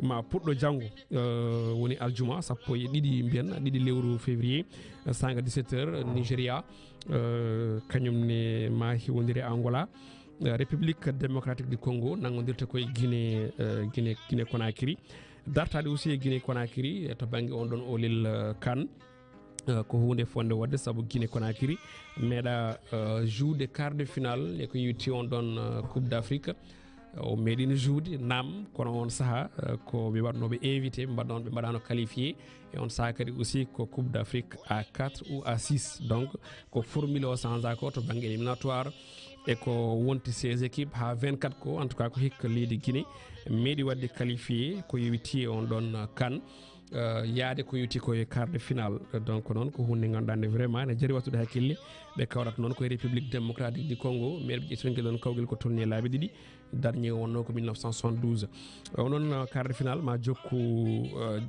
ma puɗɗo janngo, eh, woni aljuma sappo e ɗiɗi mbiyen, ɗiɗi lewru février, eh, saanga dix-sept heures, Nigeria, eh, kañum ne ma hiwondire Angola. Eh, République Démocratique du Congo nanngondirta koye Guinée, eh, Guinée, Guinée Conakry. Dartaade aussi e Guinée Conakry, eh, to bannge on ɗon Olel, eh, Kan. Eh, ko huunde fonde wodde, sabu Guinée Conakry meeɗa, eh, joude quart de finale e ko yewti on ɗon, eh, Coupe d'Afrique. O meeɗino joude, naam, kono on saha, eh, ko ɓe waɗnooɓe invité, ɓe mbaɗno-, ɓe mbaɗano qualifié. E on saha kadi aussi ko Coupe d'Afrique à quatre ou à six. Donc, ko formule o changea ko to bannge éliminatoire. E ko wonti seize équipes haa vingt-quatre ko, en tout cas, ko hikka leydi Guinée meeɗi waɗde qualifié ko yewti on ɗon, eh, CAN. Eh, yaade ko yewti ko e quart de finale. Donc noon ko huunde ngannduɗaa nde vraiment ne jari wattude hakkille. Ɓe kawrata noon ko e République Démocratique du Congo, meeɗa ɓe ƴettude ngel ɗon kawgel ko tolni e laabi ɗiɗi. Dernier wonno ko mille neuf cent soixante-douze. Eh, onon, eh, quart de finale ma jokku,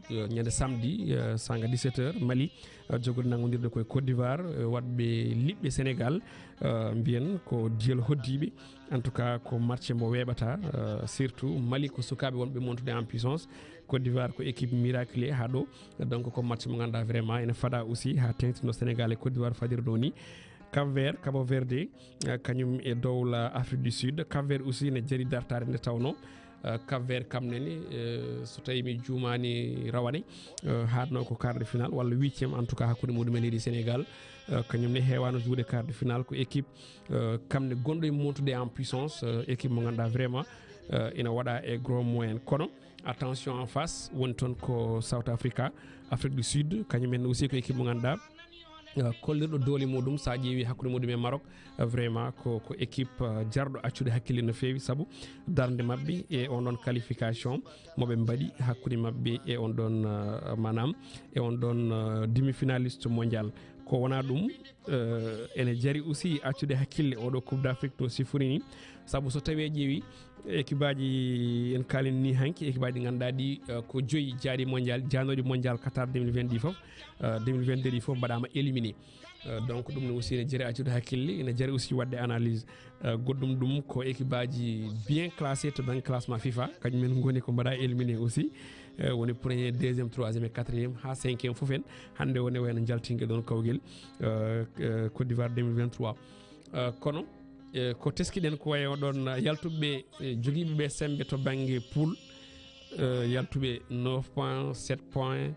eh, ñande samedi, eh, saanga dix-sept heures, Mali, eh, jogori nanngondirde ko e Côte d'Ivoire, eh, waɗɓe liɓɓe Sénégal, eh, mbiyen ko diyol hoddiiɓe. En tout cas, ko match mbo weeɓata, eh, surtout Mali ko sukaaɓe wonɓe montude en puissance. Côte d'Ivoire ko équipe miraculée haa ɗo. Donc, ko match mo ngannduɗaa vraiment ene fada aussi haa teŋtino Sénégal e Côte d'Ivoire fadirno ni. Cap Vert, Cabo Verde, eh, kañum e dowla Afrique du Sud. Cap Vert aussi ne jari dartaade nde tawnoo, eh, Cap Vert kam nene, eh, so tawii mi juumaani rawane, eh, haadno ko quart de finale walla huitième, en tout cas, hakkunde muɗum e leydi Sénégal. Eh, kañum ne heewaano joude quart de finale ko équipe, eh, kam ne gonɗo e montude en puissance, eh, équipe mo ngannduɗaa vraiment, eh, ina waɗa e gros moyen. Kono attention en face, woni toon ko South Africa, Afrique du Sud, kañum en aussi ko équipe mo ngannduɗaa eh, kollirɗo doole muɗum, so a ƴeewi hakkunde muɗum e Maroc, eh, vraiment ko, ko équipe, eh, jarɗo accude hakkille no feewi, sabu darnde maɓɓe e on ɗon qualification mo ɓe mbaɗi hakkunde maɓɓe e on ɗon, eh, maanaam e on ɗon, eh, demi-finaliste mondial. Ko wona ɗum, eh, ene jari aussi accude hakkille oɗo Coupe d'Afrique no sifori ni, sabu so tawi a ƴeewi équipe aji en kaalin ni hanki, équipe aji ɗi ngannduɗaa ɗi, eh, ko joyi jaaɗi mondial, jaanooɗi mondial Qatar deux mille vingt ɗi fof, eh, deux mille vingt-deux ɗi fof mbaɗaama éliminé. Eh, donc ɗum ne aussi ene jari accude hakkille, ene jari aussi waɗde analyse. Eh, goɗɗum ɗum ko équipe aji bien classé to banggue classement FIFA, kañum en ngoni ko mbaɗa éliminé aussi. Eh, woni premier, deuxième, troisième et quatrième, ha cinquième fof en. Hannde woni wayno jaltingue ɗon kawgel, eh, eh, Côte d'Ivoire deux mille vingt-trois. Eh, kono, eh, ko teskiɗen ko wayi oɗon, eh, yaltuɓe, eh, jogiiɓe ɓe sembe to banggue poule, eh, yaltuɓe neuf points, sept points,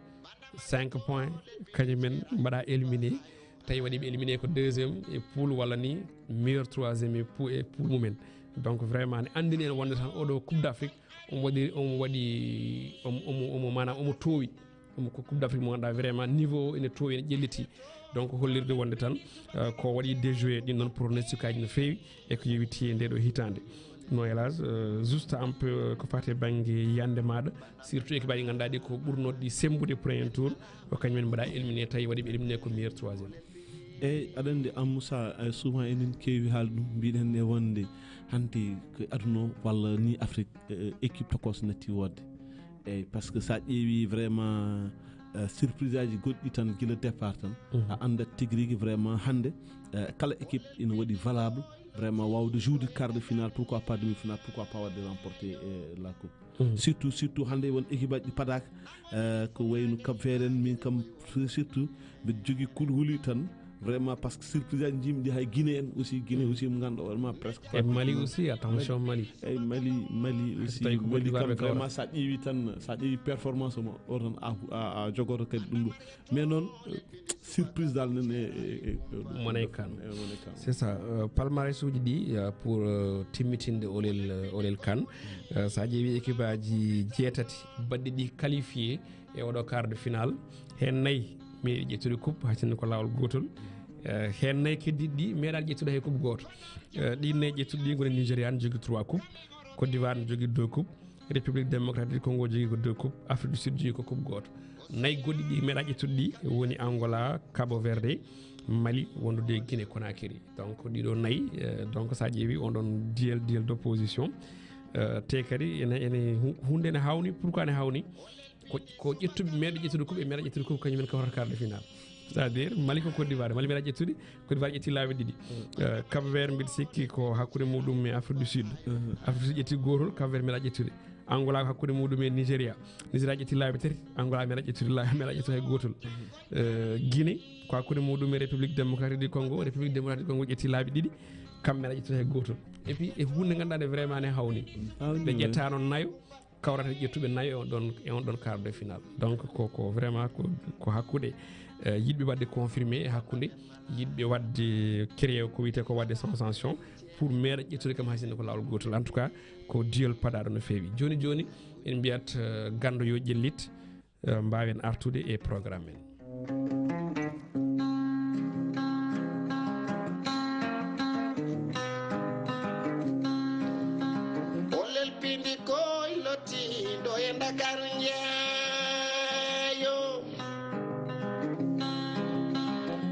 cinq points, kañum en mbaɗa éliminé. Tawi waɗiɓe éliminé ko deuxième e poule walla ni meilleur troisième e pou-, e poule mumen. Donc vraiment ne anndini en wonde tan oɗo Coupe d'Afrique omo waɗi, omo waɗi, omo, omo, omo, maanaam omo toowi. Omo ko Coupe d'Afrique mo ngannduɗaa vraiment niveau o ene toowi, ene ƴelliti. Donc hollirde wonde tan, eh, ko waɗi déjoué ɗin noon pronostic aji no feewi e ko yowiti e nde ɗo hitaande. No, hélas, eh, juste un peu, eh, ko fati e bannge yiyannde maaɗa, surtout équipe aji ngannduɗaa ɗi ko ɓurnooɗi ɗi semmbude premier tour, ko kañum en mbaɗa éliminé, tawi waɗiɓe éliminé ko meilleur troisième. Eyyi, aɗa anndi, Am Moussa, eh, souvent enen keewi haalde ɗum, mbiɗen e wonde hanti ko aduna o walla ni Afrique, eh, équipe tokos natti wodde. Eyyi, parce que sa ƴeewi vraiment, eh, surprise aji goɗɗi tan gila départ tan, mhm, a anndat tigi rigi vraiment hannde, eh, kala équipe ina waɗi valable vraiment wawde joude quart de finale, pourquoi pas demi-finale, pourquoi pas waɗde remporter, eh, la coupe. Mhm. Surtout, surtout hannde won équipe aji ɗi padaka, eh, ko wayno Cap Vert en, min kam surtout mbiɗa jogii kulhuli tan, vraiment, parce que surprise aji jimɗi hay Guinée en aussi, Guinée aussi mo ngannduɗaa vraiment presque e Mali aussi, attention Mali. Eyyi, Mali, Mali aussi, tawi ko Côte d'Ivoire kam ɓe kawrata. Vraiment sa ƴeewi tan, sa ƴeewi performance mo o tan a, a, a jogoto kadi ɗum ɗo. Mais noon, eh, surprise dal nen e, e, e, e, Money Can. E Money Can. C'est ça. Euh, palmarès uji ɗi, euh, pour, euh, timmitinde olel, euh, olel Can. Euh, sa ƴeewi équipe aji jeetati baɗɗi ɗi qualifié e oɗo quart de finale, heen nayi meeɗi ƴettude coupe, hay sinno ko laawol gootol. Eh, heen nayi keddiiɗi ɗi meeɗaani ƴettude hay coupe gooto. Eh, ɗi nayi ƴettuɗi ɗi ngoni Nigéria ne jogii trois coupe, Côte d'Ivoire ne jogii deux coupe, République démocratique du Congo jogii ko deux coupe, Afrique du Sud jogii ko coupe gooto. Nayi goɗɗi ɗi meeɗaa ƴettude ɗi woni Angola, Cabo Verde, Mali, wondude Guinée Conakry. Donc ɗiɗo nayi, eh, donc sa ƴeewi on ɗon duel, duel d'opposition, eh, te kadi ene, ene hu-, hunde ne hawni. Pourquoi ne hawni? Ko, ko ƴettuɓe, meeɗa ƴettude coupe e meeɗa ƴettude coupe, kañum en kawrata quart de finale. C'est-à-dire, Mali ko Côte d'Ivoire, Mali meeɗa ƴettude, Côte d'Ivoire ƴetti laabi ɗiɗi. Euh, Cap Vert, mbiɗa sikki ko hakkunde muɗum e Afrique du Sud. Afrique du Sud ƴetti gootol, Cap Vert meeɗa ƴettude. Angola ko hakkunde muɗum e Nigeria. Nigeria ƴetti laabi tati, Angola meeɗa ƴettude la-, meeɗa ƴettude hay gootol. Euh, Guinée ko hakkunde muɗum e République démocratique du Congo, République démocratique du Congo ƴetti laabi ɗiɗi, kam meeɗa ƴettude hay gootol. Et puis, e hunde ngannduɗaa nde vraiment ne hawni. Hawni, ɓe ƴettaano nayo, kawrata ƴettuɓe nayo e on ɗon, e on ɗon quart de finale. Donc ko, ko vraiment ko, ko hakkude, eh, yiɗɓe waɗde confirmé, e hakkunde yiɗɓe waɗde créé ko wiyetee ko waɗde sensation pour meeɗa ƴettude kam hay sinno ko laawol gootol. En tout cas ko duel paɗaaɗo no feewi. Jooni jooni en mbiyat, eh, ganndo yo ƴellit, eh, mbaawen artude e programme men. Ollel pindi koy lottiiɗo e Ndakaaru njeeyo.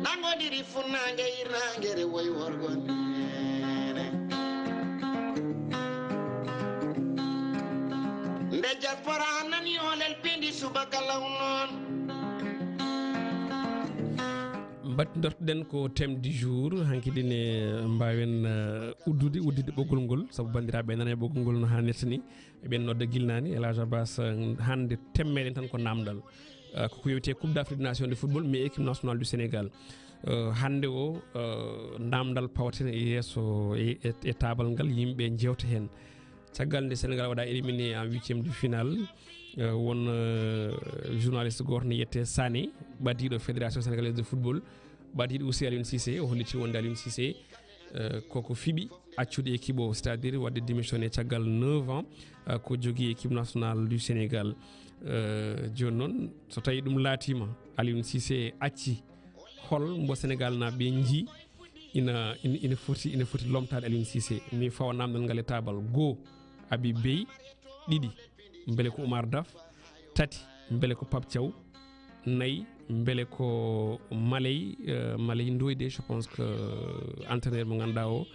Nangodiri funnaange hirnaange rewoy worgo neene. Nde diaspora nani ollel pindi subaka law noon. Mbaɗ-, dartuɗen ko thème du jour, hanki ɗine mbaawen, eh, uddude, udditde ɓoggol ngol, sabu banndiraaɓe nana e ɓoggol ngol no haanirta ni. Eɓen nodda gilnaani, El Hadj Abbas, eh, hannde thème meɗen tan ko naamndal. Eh, ko ko yowiti e Coupe d'Afrique des Nations de football, mais équipe nationale du Sénégal. Eh, hannde o, eh, naamndal pawaten e yeeso e, e, e taabal ngal, yimɓe njeewta heen. Caggal nde Sénégal waɗa éliminé en huitième de finale, eh, won, eh, journaliste gooto ne wiyetee Sané, ɓadiiɗo Fédération Sénégalaise de Football, ɓadiiɗo aussi Aliou Cissé, o holliti wonde Aliou Cissé, eh, koko fiɓi accude équipe o, c'est-à-dire waɗde démissionné caggal neuf ans, eh, ko jogii équipe nationale du Sénégal. Eh, jooni noon, so tawi ɗum laatiima, Aliou Cissé acci hol mbo Senegal na ɓe nji ina ina ina foti ina foti lomtaade Aliou Cissé? Mi fawa namdal ngal e tabal. Goo, Habib Beye. Ɗiɗi, mbele ko Oumar Daf? Tati, mbele ko Pape Thiaw? Nayi, mbele ko Maley? Eh, Maley Ndoye de, je pense que, eh, entraîneur mo ngannduɗaa o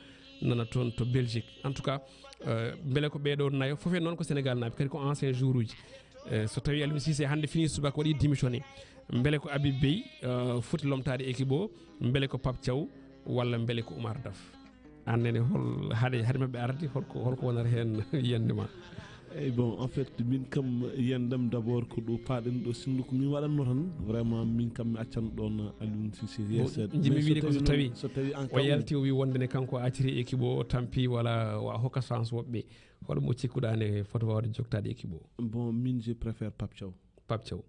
nana toon to Belgique. En tout cas, eh, mbele ko ɓeeɗo nayo fof en noon ko Senegal naaɓe, kadi ko ancien joueur uji. Eh, so tawi Aliou Cissé hannde fini subaka waɗi démissionné, mbele ko Habib Beye, eh, foti lomtaade équipe o? Mbele ko Pape Thiaw walla mbele ko Oumar Daf? Aan nene, hol haade haade maɓɓe arde, holko holko wonata heen yiyannde ma? Eyi, bon, en fait, min kam, yiyannde am d'abord ko ɗo paaɗen ɗo, sinno ko min waɗatno tan, vraiment min kam mi accan ɗoon Aliou Cissé. Bon, yeeseede. Njiɗmi wiide ko so tawi so tawi en o yalti, o wi wonde ne kanko acciti équipe o, o tampi, walla o hokka chance woɓɓe, hol mo cikkuɗaa ne foti waawde jogtaade équipe o? Bon, min, je préfère Pape Thiaw. Pape Thiaw.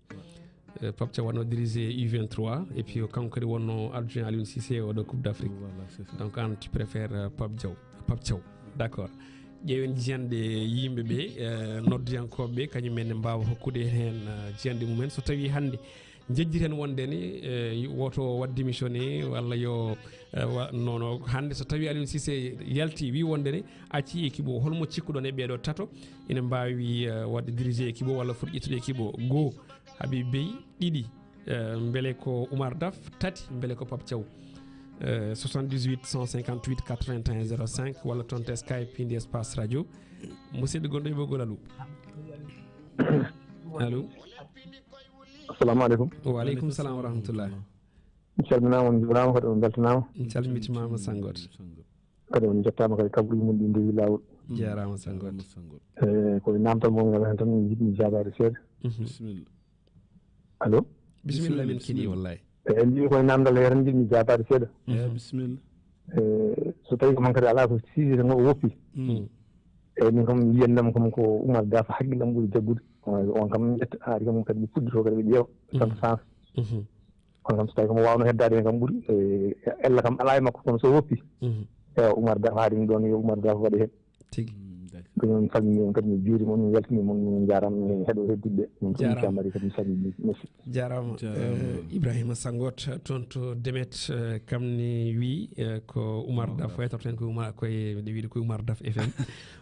Eh, Pape Thiaw wano dirigé U vingt-trois, et puis kanko kadi wonno adjoint Aliou Cissé o ɗo Coupe d'Afrique. Voilà, c'est ça. Donc an, tu préfères, euh, Pape Thiaw. Pape Thiaw. D'accord. Ƴeewen jiyanɗe yimɓe ɓe, eh, noddiyankooɓe ɓe, kañum en ne mbaawa hokkude heen, eh, jiyanɗe mumen. So tawi hannde njejjiten wonde ne, eh, woto o waɗ démissionné walla yo, eh, wa-, non, non. Hannde so tawi Aliou Cissé yalti, wi wonde ne acci équipe o, holmo cikkuɗon e ɓeeɗo tato ina mbaawi, eh, waɗde dirigé équipe o walla foti ƴettude équipe o? Goo, Habib Beye. Ɗiɗi, eh, mbele ko Oumar Daf? Tati, mbele ko Pape Thiaw? Eh, soixante-dix-huit cent cinquante-huit quatre-vingt-un zéro cinq walla toon to Skype, Pindi Espace Radio. Musidɗo gonɗo e ɓoggol, allo. Allo. Assalamu aleykum. Wa aleykum salam wa rahmatullah. Mi salminaama, on njuuraama, kadi on mbeltanaama. Mi calmitiima, sanngo. Kadi on njettaama kadi kabaruuji mon ɗi ndewi laawol. Jaaraama, sanngo. Jaaraama, sanngo. Eh, koye naamtal mon ngal heen tan, mi jiɗmi jaabaade seeɗa. Mhm. Bisimilla. Allo? Bisimilla, min keɗii, wallahi. Eh, mbimi koye naamndal hee tan njiɗmi jaabaade seeɗa. Eh, bisimilla. Eh, so tawii ko man kadi alaa ko Cissé tan o woppi. Mm. Eeyi, min kam yiyannde am kam ko Oumar Daf hakkille am ɓuri jaggude. On, on kam ƴetta, haadi kam kadi ɓe puɗɗitoo kadi ɓe ƴeewa. Mm. Tan chance. Mhm. Kono kam so tawii ko mo waawno heddaade heen kam ɓuri. Eh, ella kam alaa e makko, kono so woppi. Mhm. Eewa, Oumar Daf haadi mi ɗoon, yo Oumar Daf waɗe heen. Tigi. Mm, d'accord. Ko noon, salmini on kadi, mi juurima on, mi weltanima on, min njaaraama, min heɗo heddude. Min fof, jaaraama. Inchallah, kadi mi salmini. Merci. Jaaraama. Jaaraama. Eh, Ibrahima Sangot, toon to Demet, eh, kam ne wi, eh, ko Oumar Daf, waytorten ko Oumar, koye, mbiɗa wiide ko Oumar Daf F M.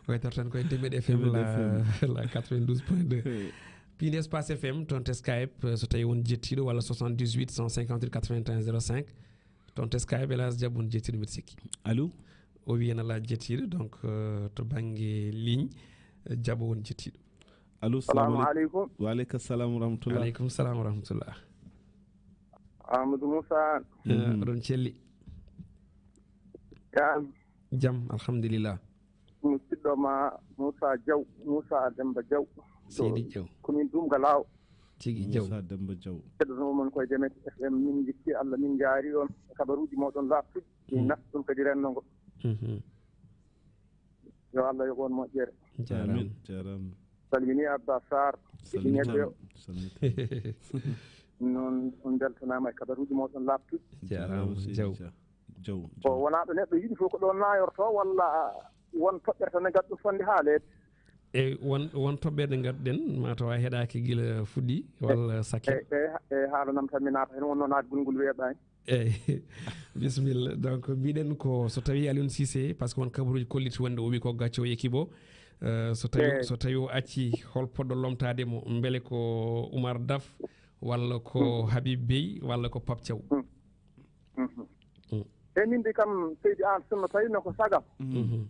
Waytorten koye Demet F M, Demet la, F M. La quatre-vingt-douze point deux. Eh. Pindi Espace F M, toon to Skype, eh, so tawi won jettiiɗo, walla soixante-dix-huit cent cinquante-huit quatre-vingt-un zéro cinq. Toon to Skype, El Hadj Diab, on jettiiɗo, mbiɗa sikki. Allo? O wi en alaa jettiiɗo, donc, euh, to bannge ligne, euh, Diab on jettiiɗo. Allo, salamu aleykum. Wa aleykum salam wa rahmatullah. Aleykum salam wa rahmatullah. Amadou Moussa. Eh, mhm. Oɗon celli? Jam. Jam, alhamdulillah. Musidɗo ma Moussa Diaw, Moussa Demba Diaw. Seydi Diaw. Commune Doum Galaw. Tigi Diaw. Moussa Demba Diaw. Heɗoto mon koye Demet F M, min njetti Allah, min njaari on e kabaruuji mooɗon laaɓtuɗi. Min natti ɗum kadi renndo ngo. Mhm. Yo Allah yoɓ on moƴƴere. Jaaraama. Amin, jaaraama. Salmini Abba Sarr. Salmitaama. Noon on mbeltanaama e kabaruuji mooɗon laaɓtuɗi. Jaaraama, Jaaraama, seydi Diaw. Dia. Jaw, ko jaw. Wonaa ɗo neɗɗo yiɗi fof ko ɗoon naayortoo, walla won toɓɓere tan ne ngadɗum fotde haaleede? E won, won toɓɓere nde ngadɗen, mataw a heɗaaki gila fuɗɗi, walla sakke? E, e, e, haalanam tan mi naata heen, wonno naatgol ngol weeɓaani. Eeyi, bisimilla. Donc, mbiɗen ko so tawii Aliou Cissé, par ce que won kabaruuji kolliti wonde o wi ko gacce o équipe o. Euh, so tawi, eeyi, so tawi o acci, hol poɗɗo lomtaade mo? Mbele ko Oumar Daf, walla ko, hmm, Habib Beye, walla ko Pape Thiaw? Hmm. Mhm. Mm. E min de kam, seydi an, sinno tawi no ko sagam. Mm. Mhm.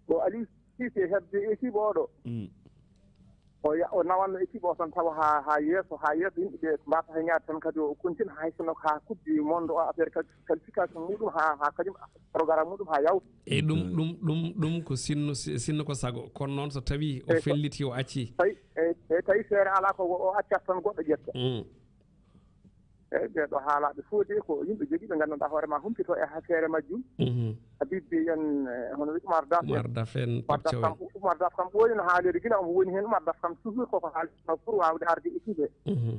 Ko Aliou Cissé hedde équipe oɗo. Mm. O ya-, o nawanno équipe o tan tawa ha, ha yeeso, ha yeeso yimɓe ɓe mbata hen yaade tan kadi o continue hay sinno ko ha coupe du monde o affaire quali-, qualification muɗum ha, ha kañum programme muɗum ha yawta. E ɗum, mm, ɗum, ɗum, ɗum ko sinno, si-, sinno ko sago. Kono noon so tawi o, eyi, ko felliti o acci. Tawi, eyi, eyi, tawi feere ala ko o accat tan goɗɗo ƴetta. Mm. Eeyi, ɓee ɗoo haalaaɓe fof de ko yimɓe jogiiɓe nganndanɗaa hoore maa humpito e affaire majjum. Mhm. Habib Beye en, eh, hono wiy Oumar Daf en. Oumar Daf en, Oumar Daf Pape Thiaw en. Kam, Oumar Daf kam ɓooyino haaleede gila omo woni heen. Oumar Daf kam toujours koko haalata pour waawde arde équipe he. Mhm.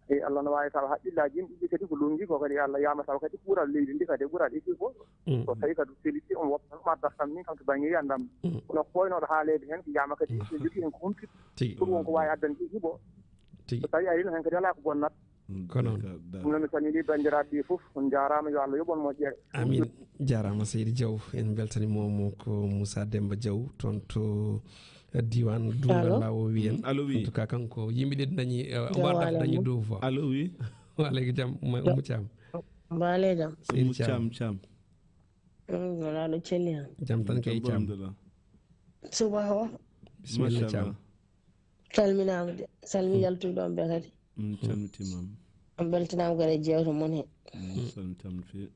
Eyi, Allah no waawi tawa haqqillaaji yimɓe ɗi kadi ko lunngi ko kadi Allah yama tawa kadi ɓural leydi ndi kadi ɓural équipe o. Mhm. So tawi kadi seliti omo woppa Oumar Daf kam min kam to bannge yiyannde am. Mhm. Kono ko ɓooynooɗo haaleede heen ko yama kadi, mhm, ɓe njogii heen ko humpito. Tigi. Pour won ko waawi addande équipe o. Tigi. So tawi arino heen kadi alaa ko bonnata. Ko noon. Ɗum noon, mi salminii banndiraaɓe ɓe fof, on njaaraama, yo Allah yoɓ on moƴƴere. Amin. Jaaraama seydi Diaw, en mbeltaniima mo, ko Moussa Demba Diaw, toon to diiwaan Duungal Lawo wiyen. Allo, wi. En tout cas, kanko, yimɓe ɗiɗi dañi, eh, Oumar Daf dañi deux fois. Allo, wi. Wa aleykum jam, Ummu Thiam. Mbaale jam. Seydi Ummu Thiam. Thiam, Thiam. Mm, wala ɗo celli han. Jam tan kay Thiam. Alhamdulillah. Suba ho. Bisimilla Thiam. Machallah. Salminaama de. Salmi yaltuɓe ɗon ɓe kadi. Mm, calmitiima. On mbeltanaama kadi e jeewte mon he. Mm, salmitaama no feewi.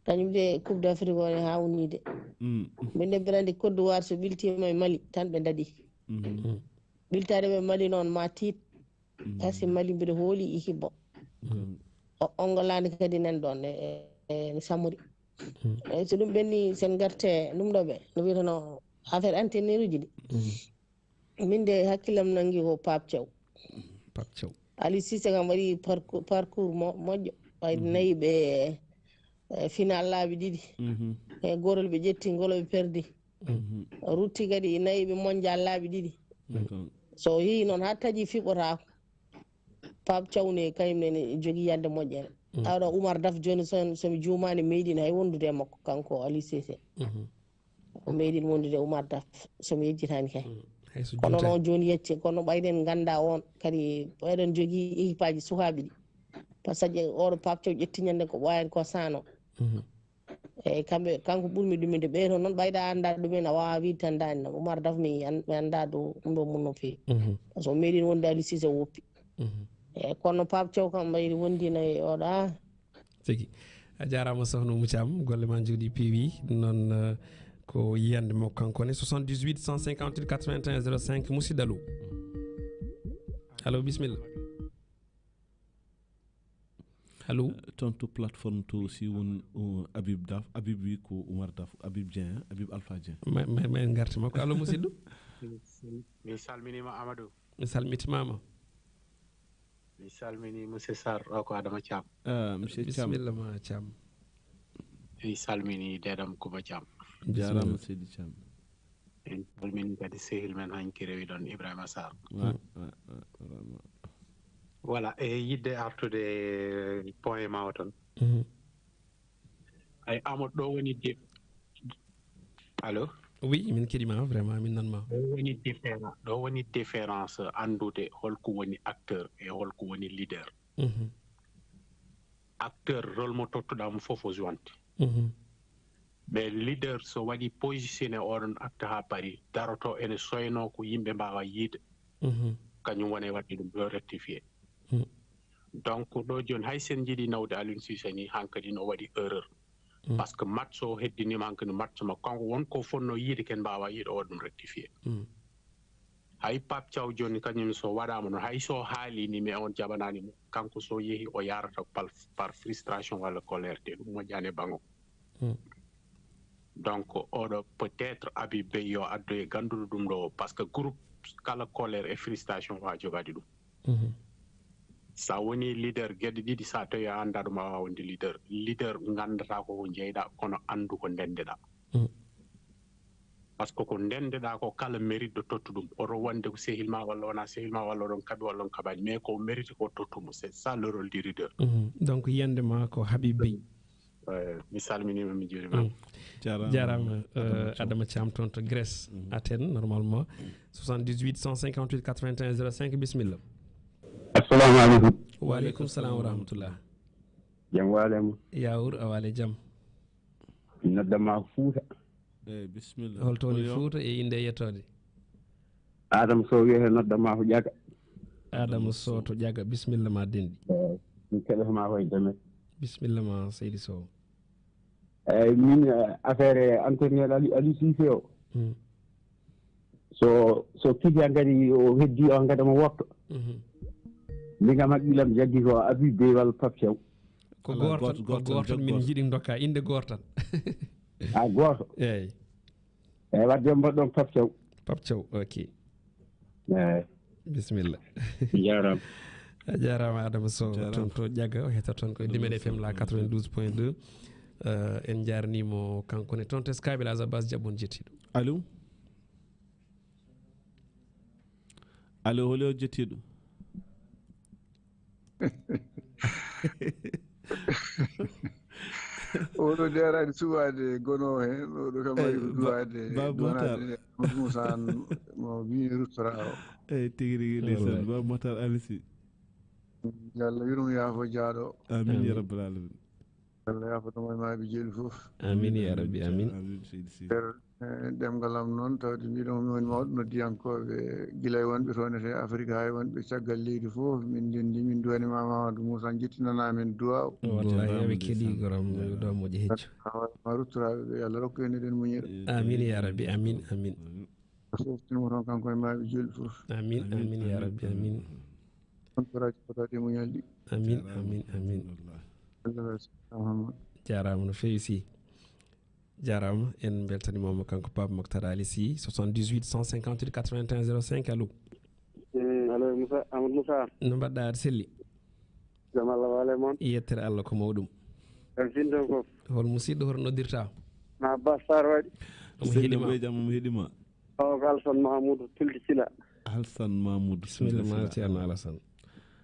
Kañum de Coupe d'Afrique o ne haawni de. Mm. Min de mbiɗa anndi Côte d'Ivoire so ɓiltiima e Mali tan ɓe ndaɗi. Mhm. Ɓiltaade ɓe Mali noon ma tiit. Mhm. Kasi Mali mbiɗa hooli équipe o. Mhm. O, on ngolaani kadi nan ɗon e, e, e Samori. Mhm. Eyi, so ɗum ɓenni, sen ngarte ɗum ɗo ɓe, no wiyeteno affaire entraîneur uji ɗi. Mhm. Min de hakkillam nangi ko Pape Thiaw. Pape Thiaw. Aliou Cissé kam waɗi parcours, parcours mo-, moƴƴo. Ɓay nayi ɓe, eh, final laabi ɗiɗi. Mhm. E gootol ɓe ƴetti, ngol ɓe perdi. Mhm. Rutti kadi nayi ɓe mondial laabi ɗiɗi. D'accord. So o yehi noon haa taƴi fiɓotaako. Pape Thiaw ne kañum ne ne jogii yiyannde moƴƴere. Mm. Awa ɗo Oumar Daf jooni so, so mi juumaani meeɗiino hay wondude e makko kanko Aliou Cissé. Mhm. O meeɗiino wondude e Oumar Daf so mi yejjitaani kay. Mm. Hay so juutaani. Kono noon jooni yecce, kono ɓayden ngannda on kadi ɓayɗon jogii équipe aji sukaaɓe ɗi. Par ce que oɗo Pape Thiaw ƴetti ñande ko ɓooyaani ko saano. Mhm. Eyi, kamɓe, kanko ɓurmi ɗuminde. Ɓee toon noon, ɓayda annda ɗumen, a waawaa wiide tan daani noon. Oumar Daf mi an-, mi annda ɗo ɗum ɗo mun no feewi. Mhm. Par ce que o meeɗiino wonde Aliou Cissé woppi. Mhm. Eyi, kono Pape Thiaw kam ɓayri wondino e oɗo, ah. Tigi. A jaaraama sohna Oumou Thiam, golle ma njooɗi peewi. Ɗum noon, eh, ko yiyannde makko kanko ne. Soixante-dix-huit cent cinquante-huit quatre-vingt-un zéro cinq, musidɗo allo. Allo, bisimilla. Allo? Eh, toon to plateforme to aussi won, uh, Habib Daf, Habib wi ko Oumar Daf, Habib Dieng, Habib Alpha Dieng. Ma, ma, ma en ngarti makko. Allo, musidɗo? Mi salminiima Amadou. Mi salmitimaama. Mi salmini monsieur Sarr, o ko Adama Thiam. Ah, monsieur Thiam. Bisimilla ma Thiam. Mi salmini deɗam Kuba Thiam. Bisimilla. Jaaraama seydi Thiam. En calmini kadi sehil men hanki rewi ɗon Ibrahima Sarr. Ouais, ouais, ouais, vraiment. Voilà, e yidde artude point ma o ton. Mhm. Ay Amadou, ɗo woni di-, allo? Oui, min keɗima, vraiment, min nanma. Ɗo woni différen-, ɗo woni différence anndude holko woni acteur e holko woni leader. Mhm. Acteur, rôle mo tottuɗa mo fof o jouante. Mhm. Mais leader so waɗi positionné oɗon acte ha paari, daroto ene soyno ko yimɓe mbawa yiide. Mhm. Kañum woni waɗde ɗum ɗo rectifié. Mhm. Donc ɗo joni hay sen jiiɗi nawde Aliou Cissé ni hankadi no waɗi erreur. Mhm. Par ce que match o heddinima hankadi match ma kanko won ko fonno yiide ken mbawa yiide o waɗa ɗum rectifié. Mhm. Hay Pape Thiaw joni kañum so waɗama noon, hay so haali ni, mais on jaɓanani mo. Kanko so yeehi o yarata par, par frustration walla colère, te ɗum moƴƴani e bango. Hmm. Donc oɗo peut-être Habib Beye yo addoye ganduɗo ɗum ɗo, par ce que groupe kala colère e frustration wa jogade ɗum. Mhm. Sa woni leader geɗe ɗiɗi, sa tawi a anda ɗum a wawa wonde leader. Leader gandata ko ko jeyɗa, kono andu ko ndendeɗa. Mhm. Par ce que ko ndendeɗa ko kala mérite ɗo tottu ɗum. Oto wonde ko sehil ma walla wona sehil ma walla oɗon kaɓi walla on kaɓani. Mais ko mérite ko tottu mo. C'est ça le rôle du leader. Mhm. Donc yiyande ma ko Habib Beye. Eh, mi salminima, mi juurima. Mm. Jarama. Jarama, eh, Adama Thiam. Adama Thiam toon to Grèce, mhm, Athènes, normalement. Soixante-dix-huit cent cinquante-huit quatre-vingt-un zéro cinq, bisimilla. Assalamu aleykum. Wa aleykum salam wa rahmatullah. Jam waalema. Yawur, a waale jam. Noddama ko Fouta. Eyi, bisimilla. Hol to woni Fouta e innde e yettoode? Adama Sow wiyete, noddama ko Ƴaga. Adama Sow to Ƴaga, bisimilla ma denɗi. Eyi, mi keɗotoma ko e Deme. Bisimilla ma seydi Sow. Eyi, min, eh, affaire entraîneur Ali, Aliou Cissé o. Hmm. So, so Kylian kadi o heddi o kadi mo wotto. Mhm. Min kam haqqillam jaggi ko Habib Beye walla Pape Thiaw. Ko goto tan, ko goto tan min jiiɗi dokka, innde goto tan. A, goto. Eyi. Eyi, wadde mbaɗɗon Pape Thiaw. Pape Thiaw, ok. Eyi. Bisimilla. Jarama. A jarama Adama Sow, jarama. Toon to Ƴaga, o heɗoto toon ko e Limen F M la quatre-vingt-douze point deux. Eh, en jarnimo kanko ne. Toon to Skype, Elhadj Abbas Diaby, on jettiɗo. Allo? Allo, holi o jettiɗo? Oɗo deraade suɓaade gono heen, oɗo kam ari ko duwaade, duwanaade Musa an mo wiini ruttora o. Eyi, tigi rigi, ndeysaan. Baba Matar Alisi. Yo Allah yurmo, yaafo jaaɗo. Amin ya rabbal alamin. Allah yaafo tuma e maaɓe jeelu fof. Amin ya rabbi, amin. Amin, seydi si. Nder, eh, ɗemngal am noon, tawde mbiɗo mi woni mawɗo noddiyankooɓe, gila e wonɓe toon e Afrique, haa e wonɓe caggal leydi fof, min ndenndi, min duwani ma Mamadou Moussa, njettinanaa min duwaaw. Wallahi, aɓe keɗii goram, yo duwaaw moƴƴo hecco. Ma ruttoraaɓe ɓe, yo Allah rokku en eɗen muñira. Amin ya rabbi, amin, amin. Fof tinmo toon kanko e maaɓe jeelu fof. Amin, amin ya rabbi, amin. Encourage fotaaɗi muñalɗi. Amin, amin, amin. Wallahi. Jaaraama no feewi si. Jaaraama, en mbeltaniima mo kanko Pape Makhtar Ali Sy, soixante-dix-huit cent cinquante-huit quatre-vingt-un zéro cinq, allo. Mm, allo, Moussa, Amadou Moussa. No mbaɗɗa, aɗa selli? Jam Allah waale mon. Yettere Allah ko mawɗum. En fintan fof. Hol musidɗo, hoto noddirta? Na Bassar waɗi. Omo heɗima. Boy jam, omo heɗima. O ko Alsan Mahamoudou Tulde Sila. Alsan Mahamoudou Tulde Sila. Bismillah, ma Ceerno Alasan.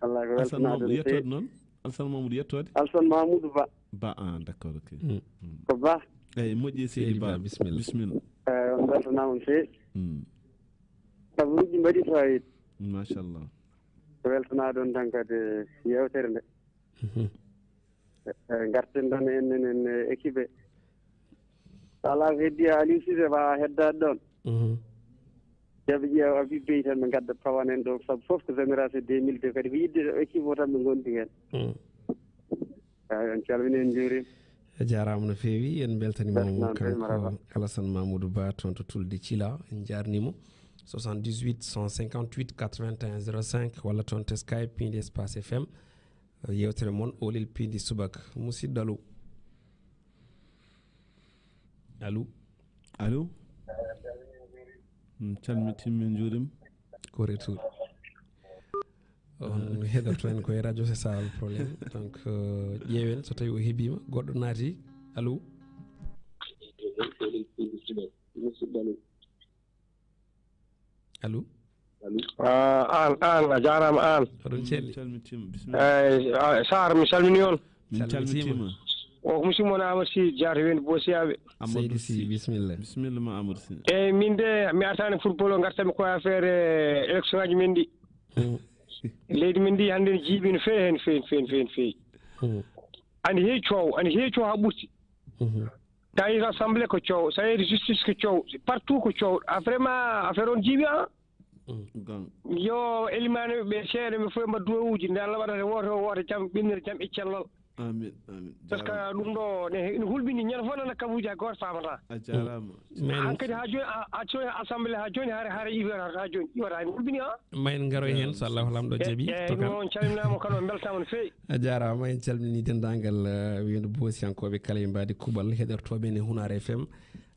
Allah ko Alsan weltanaade Mahamoudou no feewi. Yettoode noon? Alsan Mahamoudou yettoode? Alsan Mahamoudou Ba. Ba, ah, d'accord, ok. Mm. Mm. Ko Ba. Eyi, moƴƴi, seydi Ba. Ba, bismillah. Bismillah. Eh, on mbeltanaama no feewi. Mm. Sabuuji mbaɗi faayiida. Machallah. Ko weltanaade on tan kadi yeewtere nde. Mhm. Eh, ngarten tan en, en, en, eh, équipe. So alaa ko heddii Aliou Cissé, waawa heddaade ɗoon. Mhm. Yo ɓe ƴeew Habib Bey tan, ɓe ngadda pawan en ɗo, sabu fof ko génération deux mille deux, kadi ko yiɗde équipe o tan ɓe ngondi heen. Mm. Eeyi, on calminii, en njuuriima. A jaaraama no feewi, en mbeltaniima mo. Mbeltanaama, kanko marhaba. Alassane Mamoudou Ba, toon to Tulde Cila, en njaarnii mo. Soixante-dix-huit cent cinquante-huit quatre-vingt-un zéro cinq, walla toon to Skype, piindi Espace F M. Yeewtere mon, Oolel Piindi Subaka. Musidɗo, allo? Allo? Allo? Min calmitima, min njuurima. Ko retour. On heɗoto en koye radio, c'est ça le problème. Donc, euh, ƴeewen so tawi o heɓiima. Goɗɗo naati. Allo? Allo? Ah, aan, aan, a jaaraama aan. Oɗon celli. Calmitima, bisimilla. Eeyi, ah, Saar, mi salminii on. Min calmitima. O ko musidɗo mon Amadou Sy, Diatta Weendu Boosiyaaɓe. Amadou Seydi Sy, Sy, bisimilla. Bisimilla ma Amadou Sy. Eeyi, min de, mi artaani football o, ngartanmi ko affaire, eh, élection aji men ɗi. Mm. Leydi men ndi hannde ne jiiɓi no feewi, heen feewi, feewi, feewi, feewi. Mm. Ani heewi coow, ani heewi coow haa ɓurti. Mhm. Tawi assemblée ko coow, tawi justice ko coow, partout ko coow. Ah, vraiment, affaire on jiiɓi, ah. Mm. Gang. Yo elimaane ɓe seeɗa ɓe fof mbaɗa duwawuuji, nde Allah waɗata wooto o wooto jam, ɓinnere jam e cellal. Amin, amin. Parce que jaaraama. Ɗum ɗo ne, ne hulɓini, ñande fof nana kabuuji hay gooto faamata. A jaaraama. Mm. Hankadi haa jooni, a, a jooni assemblée haa jooni, hare, hare iwata, haa jooni iwata, ne hulɓini, ah. Ma en ngaroy heen, so Allahu Laamɗo jaɓi. Eeyi, to kan. On calminaama kala, on mbeltaama no feewi. A jaaraama, en calminii denndaangal, eh, wiyande boosiyankooɓe kala e mbaadi kuuɓal heɗortooɓe ne Hunaare F M,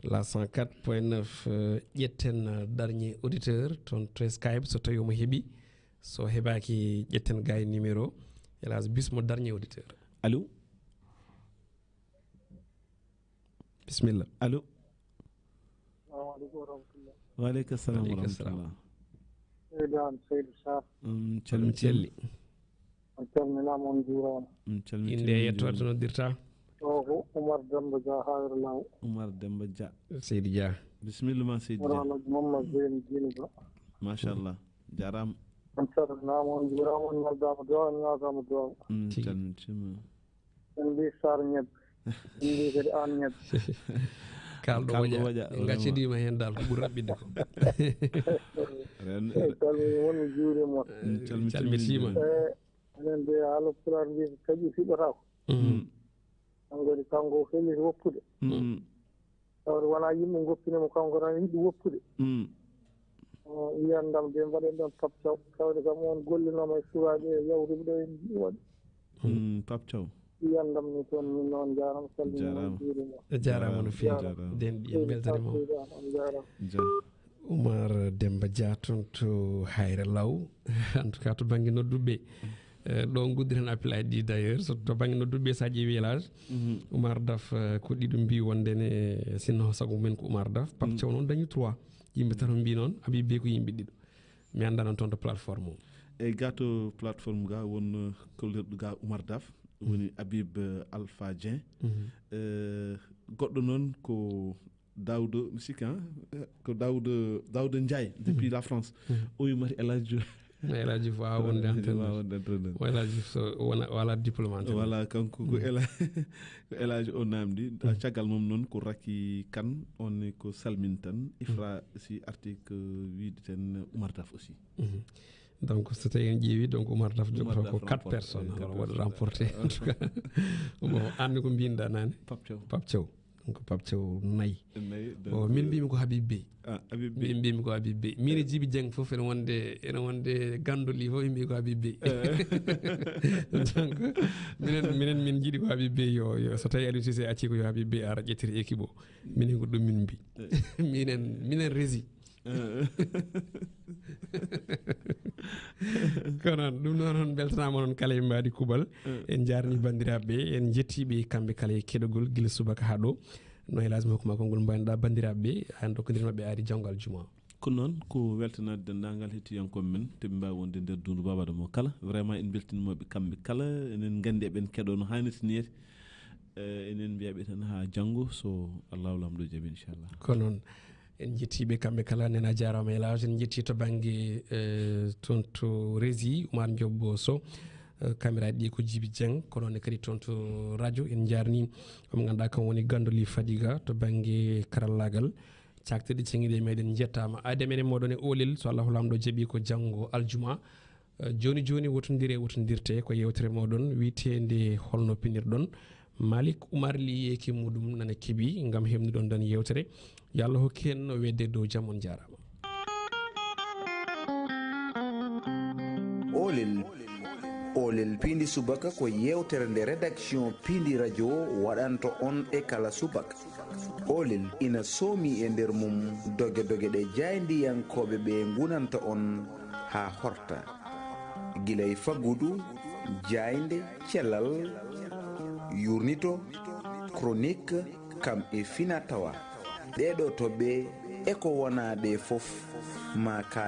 la cent quatre point neuf, eh, ƴetten, eh, dernier auditeur toon to Skype, so tawii omo heɓi. So heɓaaki, ƴetten gay numéro. Hélas, bismo dernier auditeur. Allo? Bisimilla. Allo? Salamu aleykum wa rahmatullah. Wa aleykum salam wa rahmatullah. Seydi Anne, Seydi Sarr. Mm, calmitima. Celli. On calminaama, on njuuraama. Mm, calmitima. Innde e yettoode to noddirta? O ko Oumar Demba Dia, Hayre Law. Oumar Demba Dia. Seydi Dia. Bisimilla ma Seydi Dia. Oumar Alhaji Mamadou Zeyni Dini Ba. Machallah. Jaaraama. On calminaama, on njuuraama, on ñaagaama duwaaw, on ñaagaama duwaaw. Mm, tigi. Calmitima. En mbii Saar ñebbe. En mbii kadi aan ñebbe. Kaalɗo Kaalɗo woƴa. Woƴa, vraiment. Ngaccodiima heen dal ko ɓuri raɓɓiɗde ko. Ren-, Eh, calminii mon, mi juuriima mon. Mm, calmitima. Calmitiima. Eh, enen de, haala Pulaar mbii ko taƴi fiɓɓataako. Mm. Mm. Kanko kadi, kanko o felliti woppude. Mm. Tawde wonaa yimɓe ngoppini mo, kanko tan yiɗi woppude. Mm. O, yiyan ndam de, mbaɗen ɗon Pape Thiaw. Tawde kam on gollinooma e suwaaɓe e yawtuɓe ɗo en waɗi. Mm, Pape Thiaw. Yiyan ndam ni toon, min noon njaaraama, salminiima, jaaraama. Juuriima. A jaaraama no feewi. Jaaraama. Denɗi, en mbeltaniima. Seydi Anne, on njaaraama. Ja-, Oumar Demba Dia toon to Hayre Law. En tout cas, to bannge nodduɓe. Eh, ɗo nguddiren appel I D d'ailleurs, so to bannge nodduɓe, so a ƴeewi élage, mhm, Oumar Daf, eh, ko ɗiɗo mbi wonde ne, eh, sinno sago mumen ko Oumar Daf, Pape, mhm, Thiaw noon dañi trois. Yimɓe tato mbi noon, Habib Bey ko yimɓe ɗiɗo. Mi anndaa noon toon to plateforme o. Eyi, ga to plateforme ga won, eh, kollerɗo ga Oumar Daf. Woni Habib, eh, Alpha Dieng. Mhm. Eh, goɗɗo noon ko Daouda, mi sikki, ah, eh, ko Daouda, Daouda Ndiaye, depuis Mhm. la France. Mhm. O wiima El Hadj Diouf. El Hadj Diouf waawa wonde entraîneur. Waawa wonde entraîneur. O El Hadj Diouf so wona, wala diplôme entraîneur. Voilà, kanko ko Mhm. El Hadj, ko El Hadj o naamndi. Mhm. Caggal mum noon ko Racky Kane, on ne ko salmin tan. Ifra Mhm. si arti ko wiide ten Oumar Daf aussi. Mhm. Donc, so tawi en ƴeewi, donc, Oumar Daf Oumar jogotoo Daf ko quatre remporté, personnes, eh, hono quatre waɗi personnes. Remporté, en tout cas. Bon, aan ne ko mbinɗaa naane? Pape Thiaw. Pape Thiaw. Donc, Pape Thiaw nayi. Nayi, donc, O, min mbimi ko Habib Bey. Ah, Habib Bey. Min mbimi ko Habib Bey. Min e Eh. Djiby Dieng fof ene wonde, ene wonde ganndol ɗi fof, min mbi ko Habib Bey. Eh. Donc, minen, minen min njiɗi ko Habib Bey yo, yo, so tawi Aliou Cissé acci ko yo Habib Bey ara ƴettiri équipe o. Minen ko ɗum min mbi. Eh. Minen, minen resi. Eh. Kono ɗum noon, on mbeltanaama onon kala e mbaadi kuuɓal. Eh. En njaarnii banndiraaɓe ɓe, en njettii ɓe kamɓe kala e keɗogol gila subaka haa ɗo. No Elhadji mi hokku ma konngol mbaynoɗaa banndiraaɓe ɓe, aan ɗo ko nder maɓɓe aadi janngo aljuma. Ko noon, ko weltanaade denndaangal hettiyankooɓe men, te ɓe mbaawi wonde nder duundu Baaba Adama o kala. Vraiment, en mbeltiniima ɓe kamɓe kala. Enen nganndi eɓen keɗoo no haanirta ni. Eh, enen mbiya ɓe tan haa janngo, so Allahu Laamɗo jaɓi, inchallah. Ko noon. En njettii ɓe kamɓe kala, Nena jaaraama e laawol. En njettii to bannge, eh, toon to Régie, Oumar Ndiobbo Sow, eh, caméra ɗi ko Djiby Dieng, ko noon ne kadi toon to radio. En njaarnii mo ngannduɗaa kam woni Gandoli Fadiga to bannge karallaagal. Caaktirɗe ceŋiiɗe e meɗen njettaama. Aadi amen e mooɗon e Oolel, so Allahu Laamɗo jaɓi ko janngo aljuma. Eh, jooni jooni, wotondire wotondirte ko yeewtere mooɗon wiyeteende Holno Pinirɗon. Malik Oumar Ly e ekipe muɗum nana keɓi ngam heɓnuɗon ɗon yeewtere. Yo Allah hokku en no wedde dow jam, on njaaraama. Oolel, Oolel piindi subaka ko yeewtere nde rédaction piindi radio waɗanta on e kala subaka. Oolel ina soomi e nder mum doge doge ɗe jaayndiyankooɓe ɓe ngunanta on haa horta. Gila e faggudu, jaaynde, cellal, yurnito, chronique, kam e fina tawa. Ɗee ɗoo toɓɓe e ko wonaa ɗee fof ma kaal